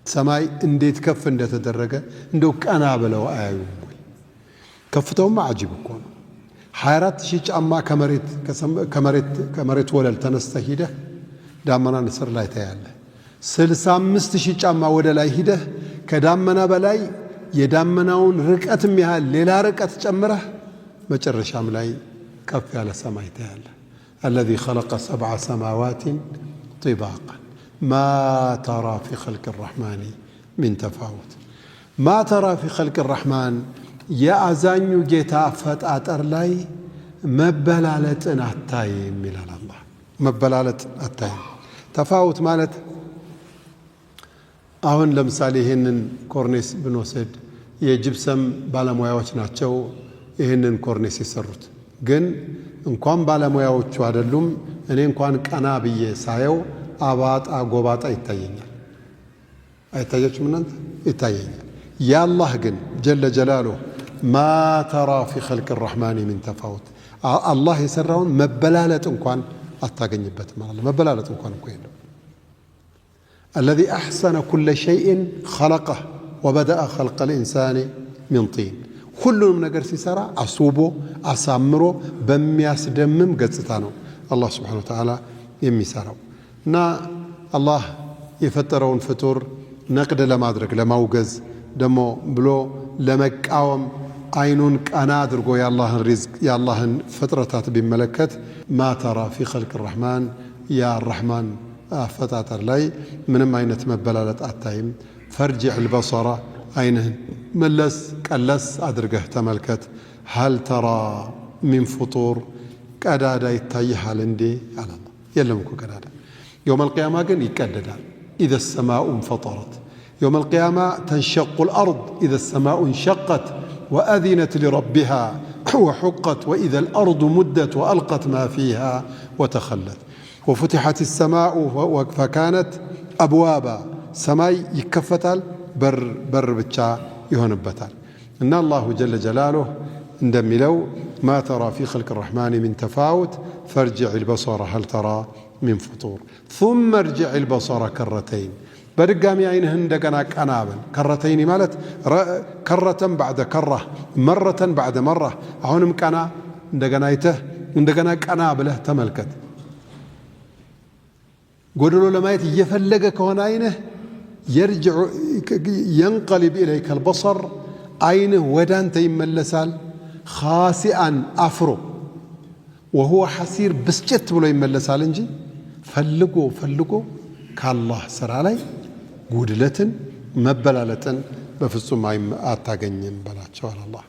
ሰማይ እንዴት ከፍ እንደተደረገ እንደው ቀና ብለው አያዩም ወይ? ከፍተውማ عجيب እኮ ነው። 24 ሺህ ጫማ ከመሬት ወለል ተነስተህ ሂደህ ዳመናን ስር ላይ ታያለህ። 65 ሺህ ጫማ ወደ ላይ ሂደህ ከዳመና በላይ የዳመናውን ርቀትም ያህል ሌላ ርቀት ጨምረህ መጨረሻም ላይ ከፍ ያለ ሰማይ ታያለህ። الذي خلق سبع سماوات طباقا ما ترى في خلق الرحمن من تفاوت። ما ترى في خلق الرحمن የአዛኙ ጌታ አፈጣጠር ላይ መበላለጥን አታይም ይላል አላህ። መበላለጥ አታይም። تفاوت ማለት አሁን ለምሳሌ ይህንን ኮርኔስ ብንወስድ የጅብሰም ባለሙያዎች ናቸው ይህንን ኮርኔስ የሰሩት። ግን እንኳን ባለሙያዎቹ አይደሉም፣ እኔ እንኳን ቀና ብዬ ሳየው አባጣ ጎባጣ ይታየኛል። አይታያችሁም እናንተ? ይታየኛል። የአላህ ግን جل جلاله ما ترى في خلق الرحمن من تفاوت፣ አላህ የሰራውን መበላለጥ እንኳን አታገኝበትም። መበላለጥ እንኳን እኮ የለም። الذي أحسن كل شيء خلقه وبدأ خلق الإنسان من طين። ሁሉንም ነገር ሲሰራ አስውቦ አሳምሮ በሚያስደምም ገጽታ ነው አላህ سبحانه وتعالى የሚሰራው። እና አላህ የፈጠረውን ፍጡር نقد ለማድረግ ለማውገዝ ደግሞ ብሎ ለመቃወም አይኑን ቀና አድርጎ የአላህን ሪዝቅ የአላህን ፍጥረታት ቢመለከት ما ترى في خلق الرحمن የአራሕማን አፈጣጠር ላይ ምንም አይነት መበላለጥ አታይም። فارجع البصر አይንህን መለስ ቀለስ አድርገህ ተመልከት። هل ترى من فطور ቀዳዳ ይታይሃል እንዴ? አለ። የለም እኮ ቀዳዳ። يوم القيامة ግን ይቀደዳል። إذا السماء انفطرت يوم القيامة تنشق الأرض إذا السماء انشقت وأذنت لربها وحقت وإذا الأرض مدت وألقت ما فيها وتخلت وفتحت السماء فكانت أبوابا። ሰማይ ይከፈታል፣ በር በር ብቻ ይሆንበታል። እና الله جل جلاله እንደሚለው ما ترى في خلق الرحمن من تفاوت فارجع البصر هل ترى من فطور ثم ارجع البصر كرتين። በድጋሚ አይንህን እንደገና ቀና በል። كرتين ማለት كرة بعد كرة مرة بعد مرة። አሁንም ቀና እንደገና አይተህ እንደገና ቀና ብለህ ተመልከት። ጎድሎ ለማየት እየፈለገ ከሆነ አይንህ يرجع ينقلب إليك البصر አይንህ ወዳንተ ይመለሳል። خاسئا አፍሮ وهو حسير ብስጭት ብሎ ይመለሳል እንጂ ፈልጎ ፈልጎ ከአላህ ስራ ላይ ጉድለትን መበላለጥን በፍጹም አታገኝም በላቸዋል አላህ።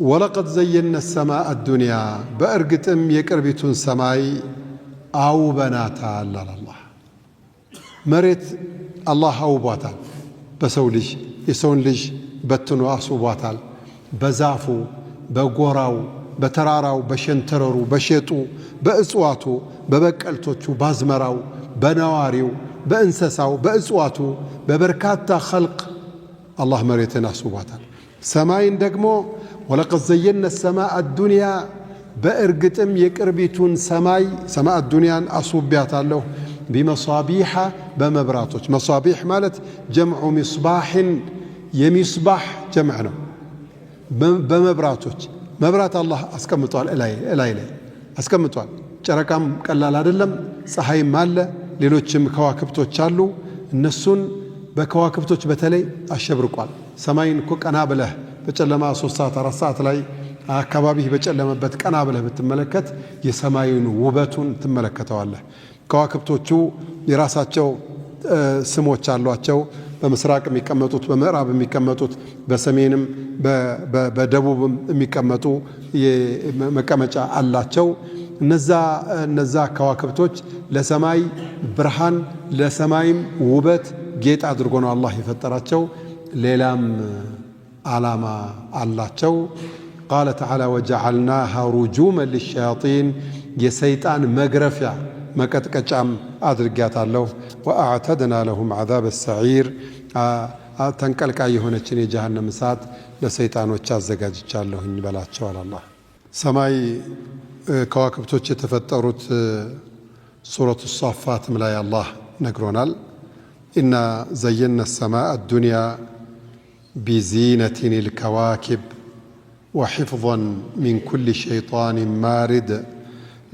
ወለቀድ ዘየነ ሰማአ ዱንያ በእርግጥም የቅርቢቱን ሰማይ አውበናታል አለ አላህ። መሬት አላህ አውቧታል። በሰው ልጅ የሰውን ልጅ በትኖ አስውቧታል። በዛፉ፣ በጎራው፣ በተራራው፣ በሸንተረሩ፣ በሸጡ፣ በእጽዋቱ፣ በበቀልቶቹ፣ ባዝመራው፣ በነዋሪው፣ በእንስሳው፣ በእጽዋቱ፣ በበርካታ ኸልቅ አላህ መሬትን አስውቧታል። ሰማይን ደግሞ ወለቀድ ዘየነ ሰማአ ዱንያ በእርግጥም የቅርቢቱን ሰማይ ሰማአ ዱንያን አስውቢያታለሁ ቢመሳቢሓ በመብራቶች። መሳቢሕ ማለት ጀምዑ ሚስባሕን የሚስባሕ ጀምዕ ነው። በመብራቶች መብራት አላህ አስቀምጧል፣ እላይ ላይ አስቀምጧል። ጨረቃም ቀላል አይደለም፣ ፀሐይም አለ፣ ሌሎችም ከዋክብቶች አሉ። እነሱን በከዋክብቶች በተለይ አሸብርቋል። ሰማይን እኮ ቀና ብለህ በጨለማ 3 ሰዓት 4 ሰዓት ላይ አካባቢህ በጨለመበት ቀና ብለህ ብትመለከት የሰማዩን ውበቱን ትመለከተዋለህ። ከዋክብቶቹ የራሳቸው ስሞች አሏቸው። በምስራቅ የሚቀመጡት፣ በምዕራብ የሚቀመጡት፣ በሰሜንም በደቡብም የሚቀመጡ መቀመጫ አላቸው። እነዛ ከዋክብቶች ለሰማይ ብርሃን ለሰማይም ውበት ጌጥ አድርጎ ነው አላህ የፈጠራቸው። ሌላም ዓላማ አላቸው። ቃለ ተዓላ ወጀዓልናሃ ሩጁመን ሊሸያጢን የሰይጣን መግረፊያ መቀጥቀጫም አድርጊያታለሁ። وأعتدنا لهم عذاب السعير ተንቀልቃይ የሆነችን የጀሃነም እሳት ለሰይጣኖች አዘጋጅቻለሁኝ በላቸዋል። አላህ ሰማይ ከዋክብቶች የተፈጠሩት ሱረቱ ሷፋትም ላይ አላህ ነግሮናል። إنا زينا السماء الدنيا بزينة الكواكب وحفظا من كل شيطان مارد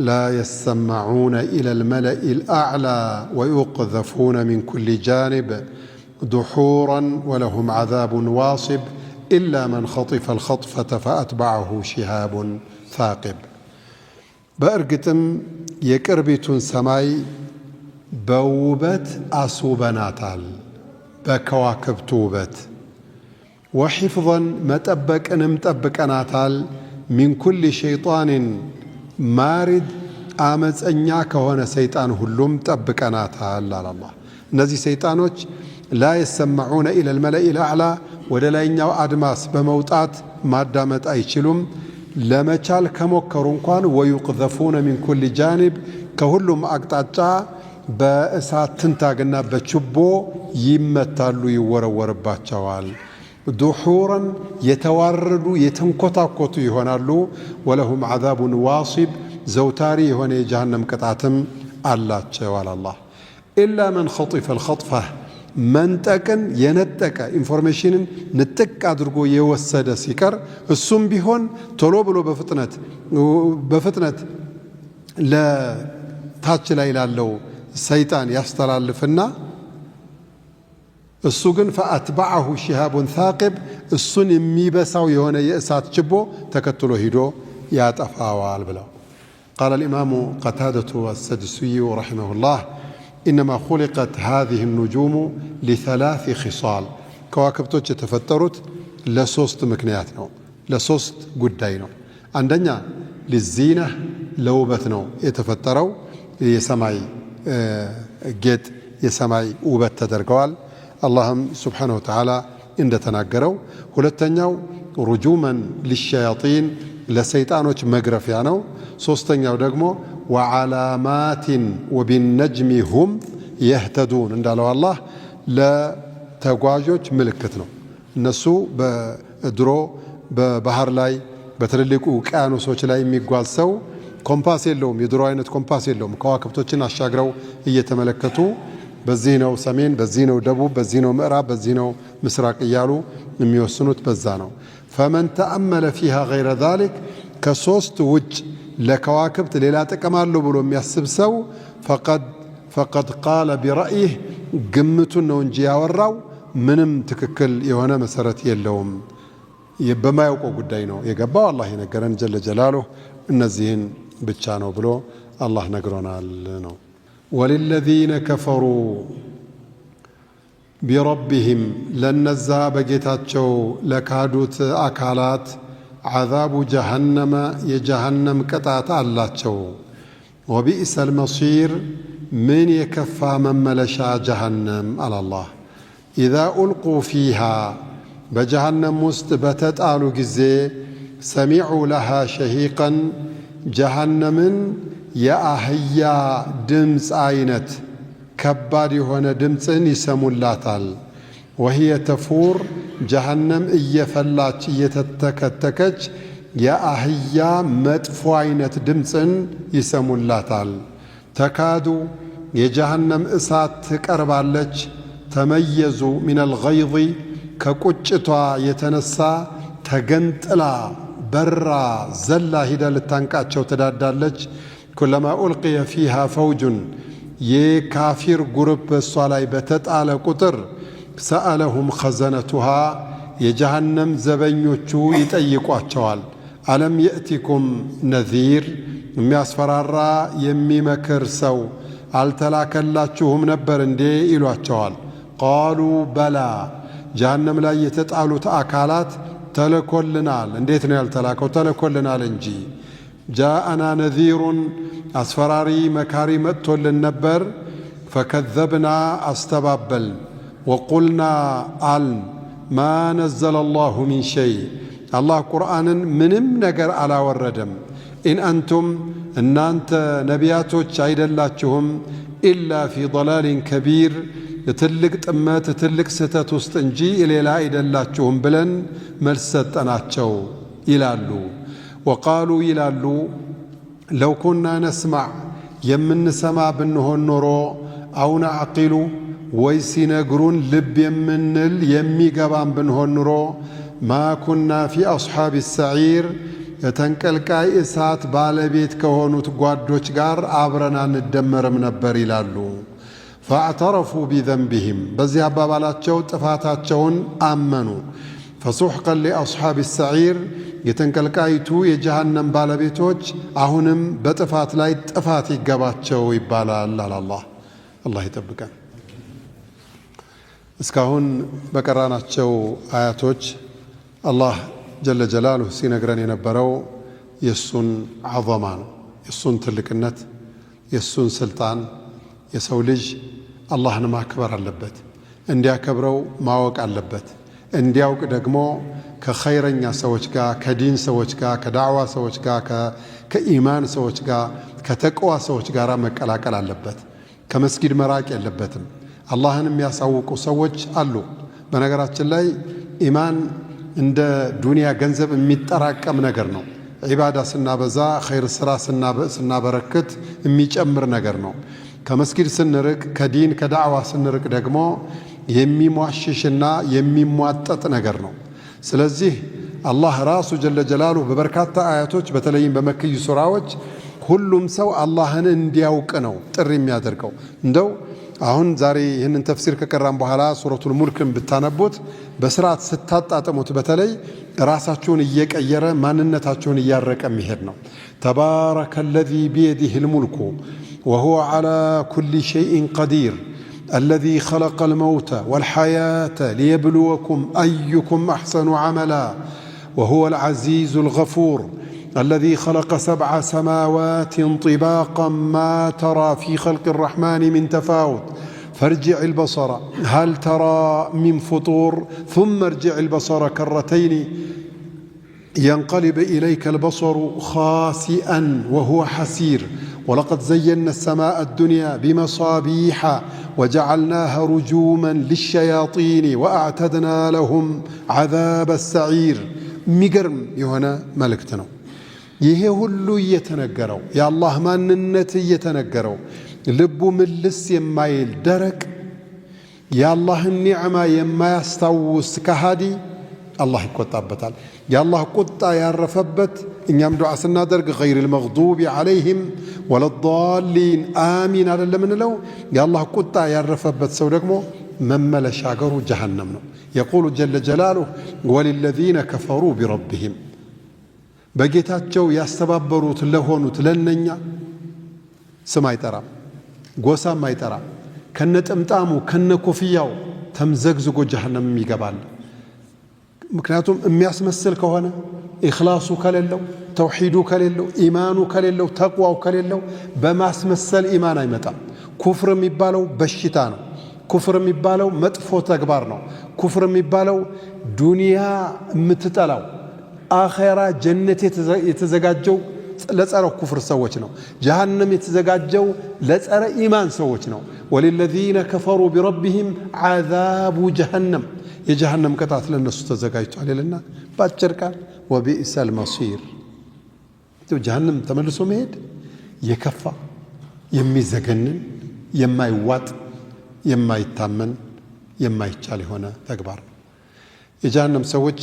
لا يسمعون إلى الملأ الأعلى ويقذفون من كل جانب دحورا ولهم عذاب واصب إلا من خطف الخطفة فأتبعه شهاب ثاقب። በእርግጥም የቅርቢቱን ሰማይ በውበት አስውበናታል፣ በከዋክብቱ ውበት። وحفظا መጠበቅንም ጠብቀናታል። من كل شيطان مارد አመፀኛ ከሆነ ሰይጣን ሁሉም ጠብቀናታል አለ አላህ። እነዚህ ሰይጣኖች لا يسمعون إلى الملأ الأعلى ወደ ላይኛው አድማስ በመውጣት ማዳመጥ አይችሉም። ለመቻል ከሞከሩ እንኳን ويقذفون من كل جانب ከሁሉም አቅጣጫ በእሳት ትንታግና በችቦ ይመታሉ፣ ይወረወርባቸዋል። دحورا የተዋረዱ የተንኮታኮቱ ይሆናሉ። ولهم عذاب واصب ዘውታሪ የሆነ የጀሃነም ቅጣትም አላቸው አለ አላህ። إلا من خطف الخطفة መንጠቅን የነጠቀ information ን ንጥቅ አድርጎ የወሰደ ሲቀር እሱም ቢሆን ቶሎ ብሎ በፍጥነት ለታች ላይ ላለው ሰይጣን ያስተላልፍና እሱ ግን فأتبعه شهاب ثاقب እሱን የሚበሳው የሆነ የእሳት ችቦ ተከትሎ ሂዶ ያጠፋዋል ብለው። قال الإمام قتادة السدوسي رحمه الله إنما خلقت هذه النجوم لثلاث خصال ከዋክብቶች የተፈጠሩት ለሶስት ምክንያት ነው፣ ለሶስት ጉዳይ ነው። አንደኛ للزينة ለውበት ነው የተፈጠረው። የሰማይ ጌጥ የሰማይ ውበት ተደርገዋል። አላህም سبحانه وتعالى እንደተናገረው። ሁለተኛው رجوما للشياطين ለሰይጣኖች መግረፊያ ነው። ሶስተኛው ደግሞ وعلامات وبالنجم هم يهتدون እንዳለው አላህ ለተጓዦች ምልክት ነው። እነሱ በድሮ በባህር ላይ በትልልቁ ውቅያኖሶች ላይ የሚጓዝ ሰው ኮምፓስ የለውም፣ የድሮ አይነት ኮምፓስ የለውም። ከዋክብቶችን አሻግረው እየተመለከቱ በዚህ ነው ሰሜን፣ በዚህ ነው ደቡብ፣ በዚህ ነው ምዕራብ፣ በዚህ ነው ምስራቅ እያሉ የሚወስኑት በዛ ነው። فمن تأمل فيها غير ذلك ከሶስት ውጭ ለከዋክብት ሌላ ጥቅም አለው ብሎ የሚያስብ ሰው فقد قال برأيه ግምቱን ነው እንጂ ያወራው ምንም ትክክል የሆነ መሰረት የለውም። በማያውቀው ጉዳይ ነው የገባው። አላህ የነገረን جل جلاله እነዚህን ብቻ ነው ብሎ አላህ ነግሮናል ነው። وللذين كفروا بربهم ለነዛ በጌታቸው ለካዱት አካላት عذاب جهنم የጀሃነም ቅጣት አላቸው። وبئس المصير ምን የከፋ መመለሻ ጀሃነም አላላህ። إذا ألقوا فيها በጀሃነም ውስጥ በተጣሉ ጊዜ سمعوا لها شهيقا ጀሃነምን የአህያ ድምፅ አይነት ከባድ የሆነ ድምፅን ይሰሙላታል። وهي تفور ጀሃነም እየፈላች እየተተከተከች የአህያ መጥፎ አይነት ድምፅን ይሰሙላታል። تكاد የጀሃነም እሳት ትቀርባለች። تميز من الغيظ ከቁጭቷ የተነሳ ተገንጥላ በራ ዘላ ሂዳ ልታንቃቸው ትዳዳለች። كلما ألقي فيها فوج የካፊር group በእሷ ላይ በተጣለ ቁጥር سألهم خزنتها የጀሃነም ዘበኞቹ ይጠይቋቸዋል። ألم يأتكم نذير የሚያስፈራራ የሚመክር ሰው አልተላከላችሁም ነበር እንዴ ይሏቸዋል። قالوا بلى ጀሃነም ላይ የተጣሉት አካላት ተልኮልናል። እንዴት ነው ያልተላከው? ተልኮልናል እንጂ። جاءنا نذير አስፈራሪ መካሪ መጥቶልን ነበር። فكذبنا አስተባበልን። وقلنا አልን ما نزل الله من شيء አላህ ቁርአንን ምንም ነገር አላወረደም። إن أنتم እናንተ ነቢያቶች አይደላችሁም إلا في ضلال كبير ትልቅ ጥመት ትልቅ ስህተት ውስጥ እንጂ ሌላ አይደላችሁም ብለን መልስ ሰጠናቸው ይላሉ። وقالوا ይላሉ لو كنا نسمع የምንሰማ ብንሆን ኖሮ أو نعقل ወይ ሲነግሩን ልብ የምንል የሚገባን ብንሆን ኖሮ ما كنا في أصحاب السعير የተንቀልቃይ እሳት ባለቤት ከሆኑት ጓዶች ጋር አብረን አንደመርም ነበር ይላሉ። فاعترفوا بذنبهم በዚህ አባባላቸው ጥፋታቸውን አመኑ። فسحقا لأصحاب السعير የተንቀልቃይቱ የጀሃነም ባለቤቶች አሁንም በጥፋት ላይ ጥፋት ይገባቸው ይባላል አለ አላህ። አላህ ይጠብቀን። እስካሁን በቀራናቸው አያቶች አላህ ጀለ ጀላሉህ ሲነግረን የነበረው የእሱን ዐዘማ ነው፣ የእሱን ትልቅነት፣ የእሱን ስልጣን። የሰው ልጅ አላህን ማክበር አለበት፣ እንዲያከብረው ማወቅ አለበት። እንዲያውቅ ደግሞ ከኸይረኛ ሰዎች ጋር፣ ከዲን ሰዎች ጋር፣ ከዳዕዋ ሰዎች ጋር፣ ከኢማን ሰዎች ጋር፣ ከተቅዋ ሰዎች ጋር መቀላቀል አለበት። ከመስጊድ መራቅ የለበትም። አላህን የሚያሳውቁ ሰዎች አሉ። በነገራችን ላይ ኢማን እንደ ዱንያ ገንዘብ የሚጠራቀም ነገር ነው። ዒባዳ ስናበዛ፣ ኸይር ስራ ስናበረክት የሚጨምር ነገር ነው። ከመስጊድ ስንርቅ፣ ከዲን ከዳዕዋ ስንርቅ ደግሞ የሚሟሽሽና የሚሟጠጥ ነገር ነው። ስለዚህ አላህ ራሱ ጀለ ጀላሉሁ በበርካታ አያቶች በተለይም በመክዩ ሱራዎች ሁሉም ሰው አላህን እንዲያውቅ ነው ጥሪ የሚያደርገው። እንደው አሁን ዛሬ ይህንን ተፍሲር ከቀራም በኋላ ሱረቱል ሙልክን ብታነቡት በስርዓት ስታጣጥሙት በተለይ ራሳችሁን እየቀየረ ማንነታችሁን እያረቀ የሚሄድ ነው። تبارك الذي بيده الملك وهو على كل شيء قدير الذي خلق الموت والحياة ليبلوكم أيكم أحسن عملا وهو العزيز الغفور الذي خلق 7 سماوات طباقا ما ترى في خلق الرحمن من تفاوت فارجع البصر هل ترى من فطور ثم ارجع البصر كرتين ينقلب إليك البصر خاسئا وهو حسير ولقد زينا السماء الدنيا بمصابيح وجعلناها رجوما للشياطين وأعتدنا لهم عذاب السعير። የሚገርም የሆነ መልእክት ነው። ይሄ ሁሉ እየተነገረው የአላህ ማንነት እየተነገረው ልቡ ምልስ የማይል ደረቅ የአላህን ኒዕማ የማያስታውስ ከሃዲ አላህ ይቆጣበታል። የአላህ ቁጣ ያረፈበት እኛም ዱዓ ስናደርግ ገይር ልመግዱቢ ዓለይህም ወለዳሊን አሚን አይደለም ምንለው። የአላህ ቁጣ ያረፈበት ሰው ደግሞ መመለሻ አገሩ ጀሃነም ነው። የቁሉ ጀለ ጀላሉህ ወሊለዚነ ከፈሩ ቢረቢሂም በጌታቸው ያስተባበሩት ለሆኑት ለነኛ ስም አይጠራም፣ ጎሳም አይጠራም። ከነ ጥምጣሙ ከነ ኮፍያው ተምዘግዝጎ ጀሃነም ይገባል። ምክንያቱም የሚያስመስል ከሆነ ኢኽላሱ ከሌለው፣ ተውሒዱ ከሌለው፣ ኢማኑ ከሌለው፣ ተቅዋው ከሌለው በማስመሰል ኢማን አይመጣም። ኩፍር የሚባለው በሽታ ነው። ኩፍር የሚባለው መጥፎ ተግባር ነው። ኩፍር የሚባለው ዱንያ የምትጠላው አኼራ ጀነት የተዘጋጀው ለጸረ ኩፍር ሰዎች ነው። ጀሃነም የተዘጋጀው ለጸረ ኢማን ሰዎች ነው። وللذين كفروا بربهم عذاب جهنم የጀሃነም ቅጣት ለነሱ ተዘጋጅቷል ይልና በአጭር ቃል وبئس المصير። ጀሃነም ተመልሶ መሄድ የከፋ የሚዘገንን የማይዋጥ የማይታመን የማይቻል የሆነ ተግባር ነው። የጀሃነም ሰዎች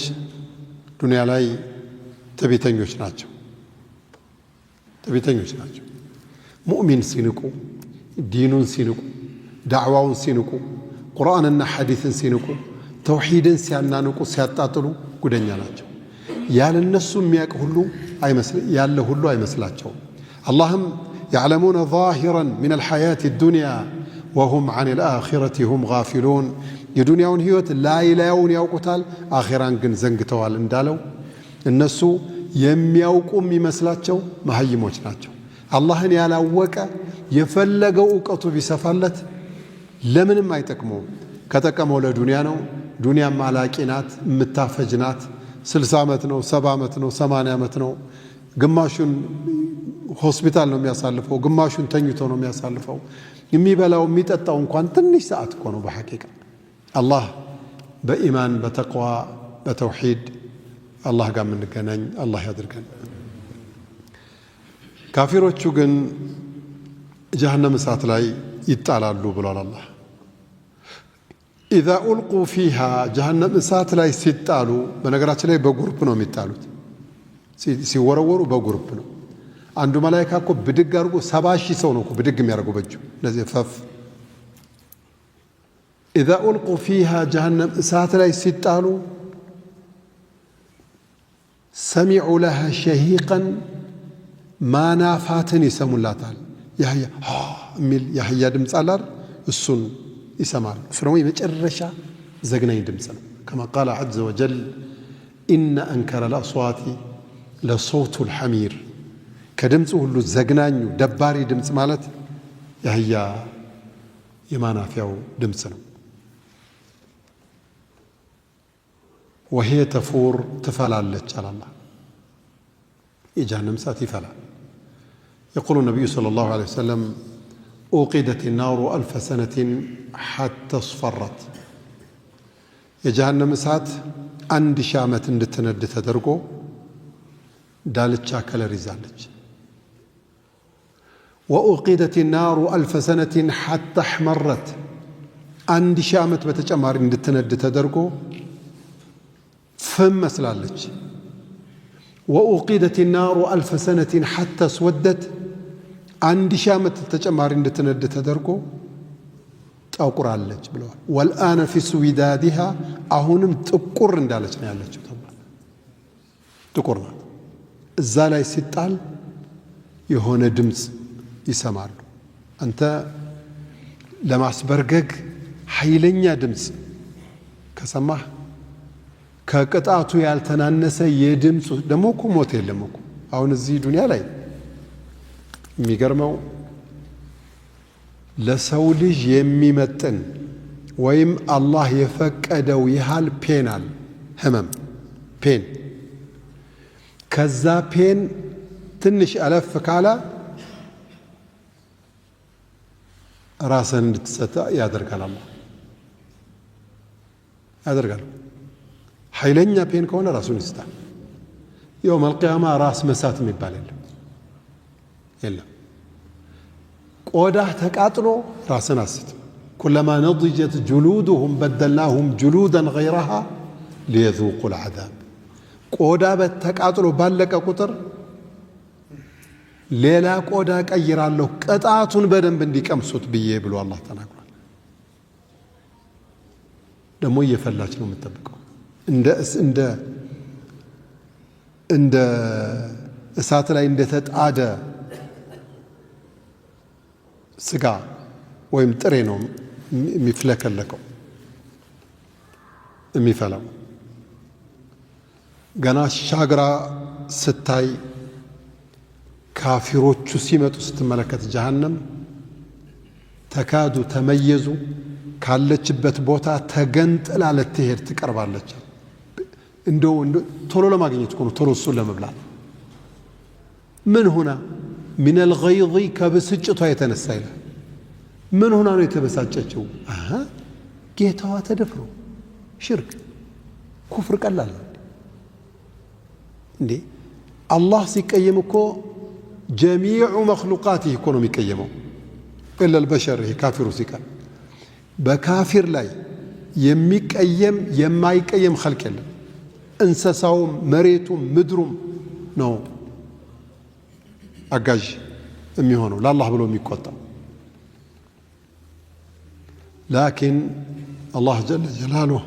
ዱንያ ላይ ትዕቢተኞች ናቸው። ትዕቢተኞች ናቸው። ሙእሚን ሲንቁ፣ ዲኑን ሲንቁ፣ ዳዕዋውን ሲንቁ፣ ቁርአንና ሐዲስን ሲንቁ፣ ተውሒድን ሲያናንቁ፣ ሲያጣጥሉ ጉደኛ ናቸው። ያለነሱ የሚያውቅ ሁሉ ያለ ሁሉ አይመስላቸውም። አላህም يعلمون ظاهرا من الحياة الدنيا وهم عن الآخرة هم غافلون የዱንያውን ህይወት ላይ ላዩን ያውቁታል፣ አኼራን ግን ዘንግተዋል እንዳለው እነሱ የሚያውቁ የሚመስላቸው መሀይሞች ናቸው። አላህን ያላወቀ የፈለገው እውቀቱ ቢሰፋለት ለምንም አይጠቅመውም። ከጠቀመው ለዱንያ ነው። ዱንያም አላቂ ናት፣ የምታፈጅ ናት። 60 ዓመት ነው፣ 70 ዓመት ነው፣ 80 ዓመት ነው። ግማሹን ሆስፒታል ነው የሚያሳልፈው፣ ግማሹን ተኝቶ ነው የሚያሳልፈው። የሚበላው የሚጠጣው እንኳን ትንሽ ሰዓት እኮ ነው። በሐቂቃ አላህ በኢማን በተቅዋ በተውሒድ አላህ ጋር የምንገናኝ አላህ ያድርገን። ካፊሮቹ ግን ጀሀነም እሳት ላይ ይጣላሉ ብሏል አላህ። إذا ألقوا فيها ጀሀነም እሳት ላይ ሲጣሉ፣ በነገራችን ላይ በ group ነው የሚጣሉት። ሲወረወሩ በ group ነው። አንዱ መላይካ እኮ ብድግ አድርጎ 70,000 ሰው ነው እኮ ብድግ የሚያደርገው በእጁ እነዚህ ፈፍ። إذا ألقوا فيها ጀሀነም እሳት ላይ ሲጣሉ سمعوا لها شهيقا ማናፋትን ይሰሙላታል። የአህያ የሚል የአህያ ድምፅ አለ አይደል? እሱን ይሰማሉ። እሱ ደግሞ የመጨረሻ ዘግናኝ ድምፅ ነው። كما قال عز وجل إن أنكر الأصوات لصوت الحمير። ከድምፅ ሁሉ ዘግናኙ ደባሪ ድምፅ ማለት የአህያ የማናፊያው ድምፅ ነው። وهي تفور ትፈላለች አላላ የጀሃነም እሳት ይፈላል። يقول النبي صلى الله عليه وسلم أوقدت النار 1000 سنة حتى اصفرت። የጀሃነም እሳት 1000 ዓመት እንድትነድ ተደርጎ ዳልቻ color ይዛለች። وأوقدت النار 1000 سنة حتى احمرت። 1000 ዓመት በተጨማሪ እንድትነድ ተደርጎ ፍም መስላለች። وأوقدت النار 1000 سنة حتى اسودت። 1000 ዓመት ተጨማሪ እንድትነድ ተደርጎ ጠቁራለች ብለዋል። والآن في اسودادها አሁንም ጥቁር እንዳለች ነው ያለችው ተብሏል። ጥቁር ናት። እዛ ላይ ሲጣል የሆነ ድምፅ ይሰማሉ። አንተ ለማስበርገግ ኃይለኛ ድምፅ ከሰማህ ከቅጣቱ ያልተናነሰ የድምፁ ደግሞ እኮ ሞት የለም እኮ አሁን እዚህ ዱንያ ላይ የሚገርመው ለሰው ልጅ የሚመጥን ወይም አላህ የፈቀደው ያህል pain አለ፣ ህመም pain። ከዛ pain ትንሽ አለፍ ካለ ራስን እንድትሰጥ ያደርጋል አላህ ያደርጋል። ኃይለኛ pain ከሆነ ራሱን ይስታል። يوم القيامة ራስ መሳት የሚባል የለም የለም። ቆዳህ ተቃጥሎ ራስን አስትም። كلما نضجت جلودهم بدلناهم جلودا غيرها ليذوقوا العذاب። ቆዳ ተቃጥሎ ባለቀ ቁጥር ሌላ ቆዳ ቀይራለሁ ቅጣቱን በደንብ እንዲቀምሱት ብዬ ብሎ አላህ ተናግሯል። ደግሞ እየፈላች ነው የምጠብቀው እንደ እንደ እሳት ላይ እንደተጣደ ስጋ ወይም ጥሬ ነው የሚፍለከለከው የሚፈላው። ገና ሻግራ ስታይ ካፊሮቹ ሲመጡ ስትመለከት ጀሀነም ተካዱ ተመየዙ ካለችበት ቦታ ተገንጥላ ልትሄድ ትቀርባለች። እንደው ቶሎ ለማግኘት እኮ ነው፣ ቶሎ እሱን ለመብላት። ምን ሆና ሚነል ገይዚ ከብስጭቷ የተነሳ ይላል። ምን ሆና ነው የተበሳጨችው? ጌታዋ ተደፍሮ ሽርክ ኩፍር ቀላል ነው እንዴ? አላህ ሲቀየም እኮ ጀሚዑ መክሉቃትህ እኮ ነው የሚቀየመው፣ ኢላ ልበሸር። ይሄ ካፊሩ ሲቀር በካፊር ላይ የሚቀየም የማይቀየም ኸልቅ የለም። እንስሳውም መሬቱም ምድሩም ነው አጋዥ የሚሆነው ለአላህ ብሎ የሚቆጣው። ላኪን አላህ ጀለ ጀላሉህ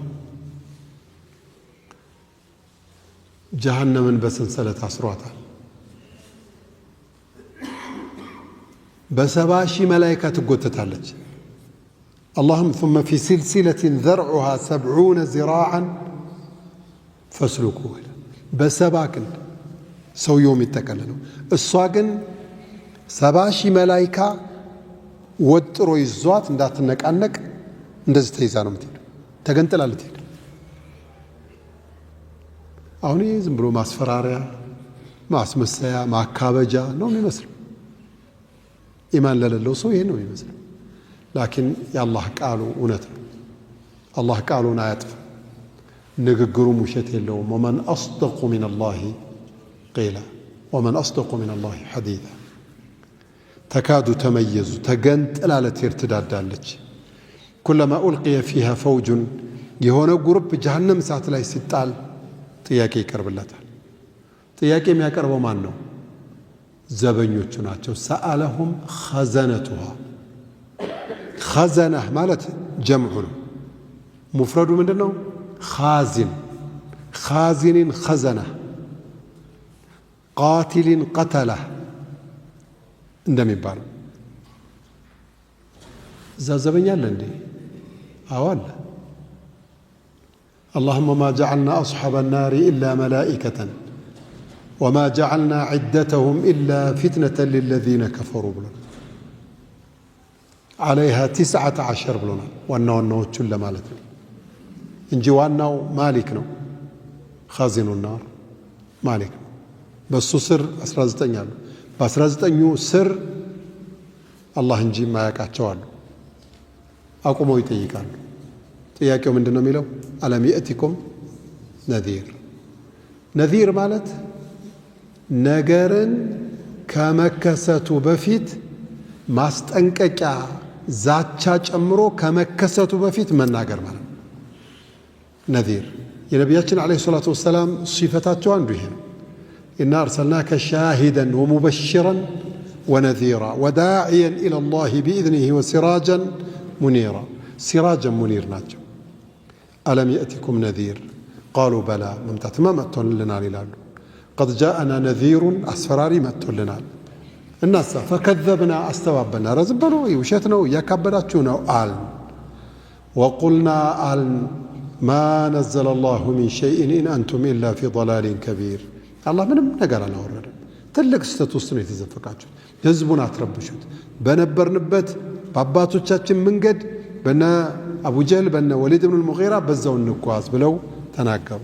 ጀሀነምን በሰንሰለት አስሯታል። በ70,000 መላይካ ትጎተታለች። አላህም ثم في سلسلة ذرعها 70 ذراعا فاسلكوه ይላል። በሰባ ክንድ ሰውየው የሚጠቀልለው እሷ ግን 70,000 መላይካ ወጥሮ ይዟት እንዳትነቃነቅ እንደዚህ ተይዛ ነው የምትሄደው። ተገንጥላ ልትሄድ። አሁን ይህ ዝም ብሎ ማስፈራሪያ፣ ማስመሰያ፣ ማካበጃ ነው የሚመስለው። ኢማን ለሌለው ሰው ይሄ ነው የሚመስለው። ላኪን የአላህ ቃሉ እውነት ነው። አላህ ቃሉን አያጥፍም፣ ንግግሩም ውሸት የለውም። ومن أصدق من الله قيلا ومن أصدق من الله حديثا። تكاد تميز ተገንጥላ ልትሄድ ትዳዳለች። كلما ألقي فيها فوج የሆነ group ጀሃነም እሳት ላይ ሲጣል ጥያቄ ይቀርብለታል። ጥያቄ የሚያቀርበው ማን ነው? ዘበኞቹ ናቸው። سألهم خزنتها። خزنة ማለት ጀምዑ ነው። ሙፍረዱ ምንድን ነው? خازن خازن خزنة፣ قاتل قتلة እንደሚባለው እዛ ዘበኛ አለ እንዴ? አዎ አለ። اللهم ما جعلنا أصحاب النار إلا ملائكة وما جعلنا عدتهم إلا فتنة للذين كفروا ብሎናል። عليها 19 ብሎናል። ዋና ዋናዎቹን ለማለት ነው እንጂ ዋናው ማሊክ ነው። خازن النار ማሊክ ነው። በእሱ ስር 19 አሉ። በ19ኙ ስር አላህ እንጂ የማያውቃቸው አሉ። አቁመው ይጠይቃሉ። ጥያቄው ምንድን ነው የሚለው? ألم يأتكم نذير። نذير ማለት ነገርን ከመከሰቱ በፊት ማስጠንቀቂያ፣ ዛቻ ጨምሮ ከመከሰቱ በፊት መናገር ማለት ነው። نذير የነቢያችን عليه الصلاة والسلام ሲፈታቸው አንዱ ይሄ ነው። إنا أرسلناك شاهدا ومبشرا ونذيرا وداعيا إلى الله بإذنه وسراجا منيرا። سراجا منير ናቸው። ألم يأتكم نذير قالوا بلى መምጣትማ መጥቶልናል ይላሉ። قد جاءنا نذير አስፈራሪ መጥቶልናል። እናሳ فكذبنا አስተባበልና፣ ኧረ ዝም በሉ ውሸት ነው እያካበዳችሁ ነው አልን። وقلنا አልን ما نزل الله من شيء إن أنتم إلا في ضلال كبير። አላህ ምንም ነገር አላወረደም። ትልቅ ስህተት ውስጥ ነው የተዘፈቃችሁት። ህዝቡን አትረብሹት። በነበርንበት በአባቶቻችን መንገድ በነ አቡጀህል በነ ወሊድ ብን ልሙጊራ በዛው እንጓዝ ብለው ተናገሩ።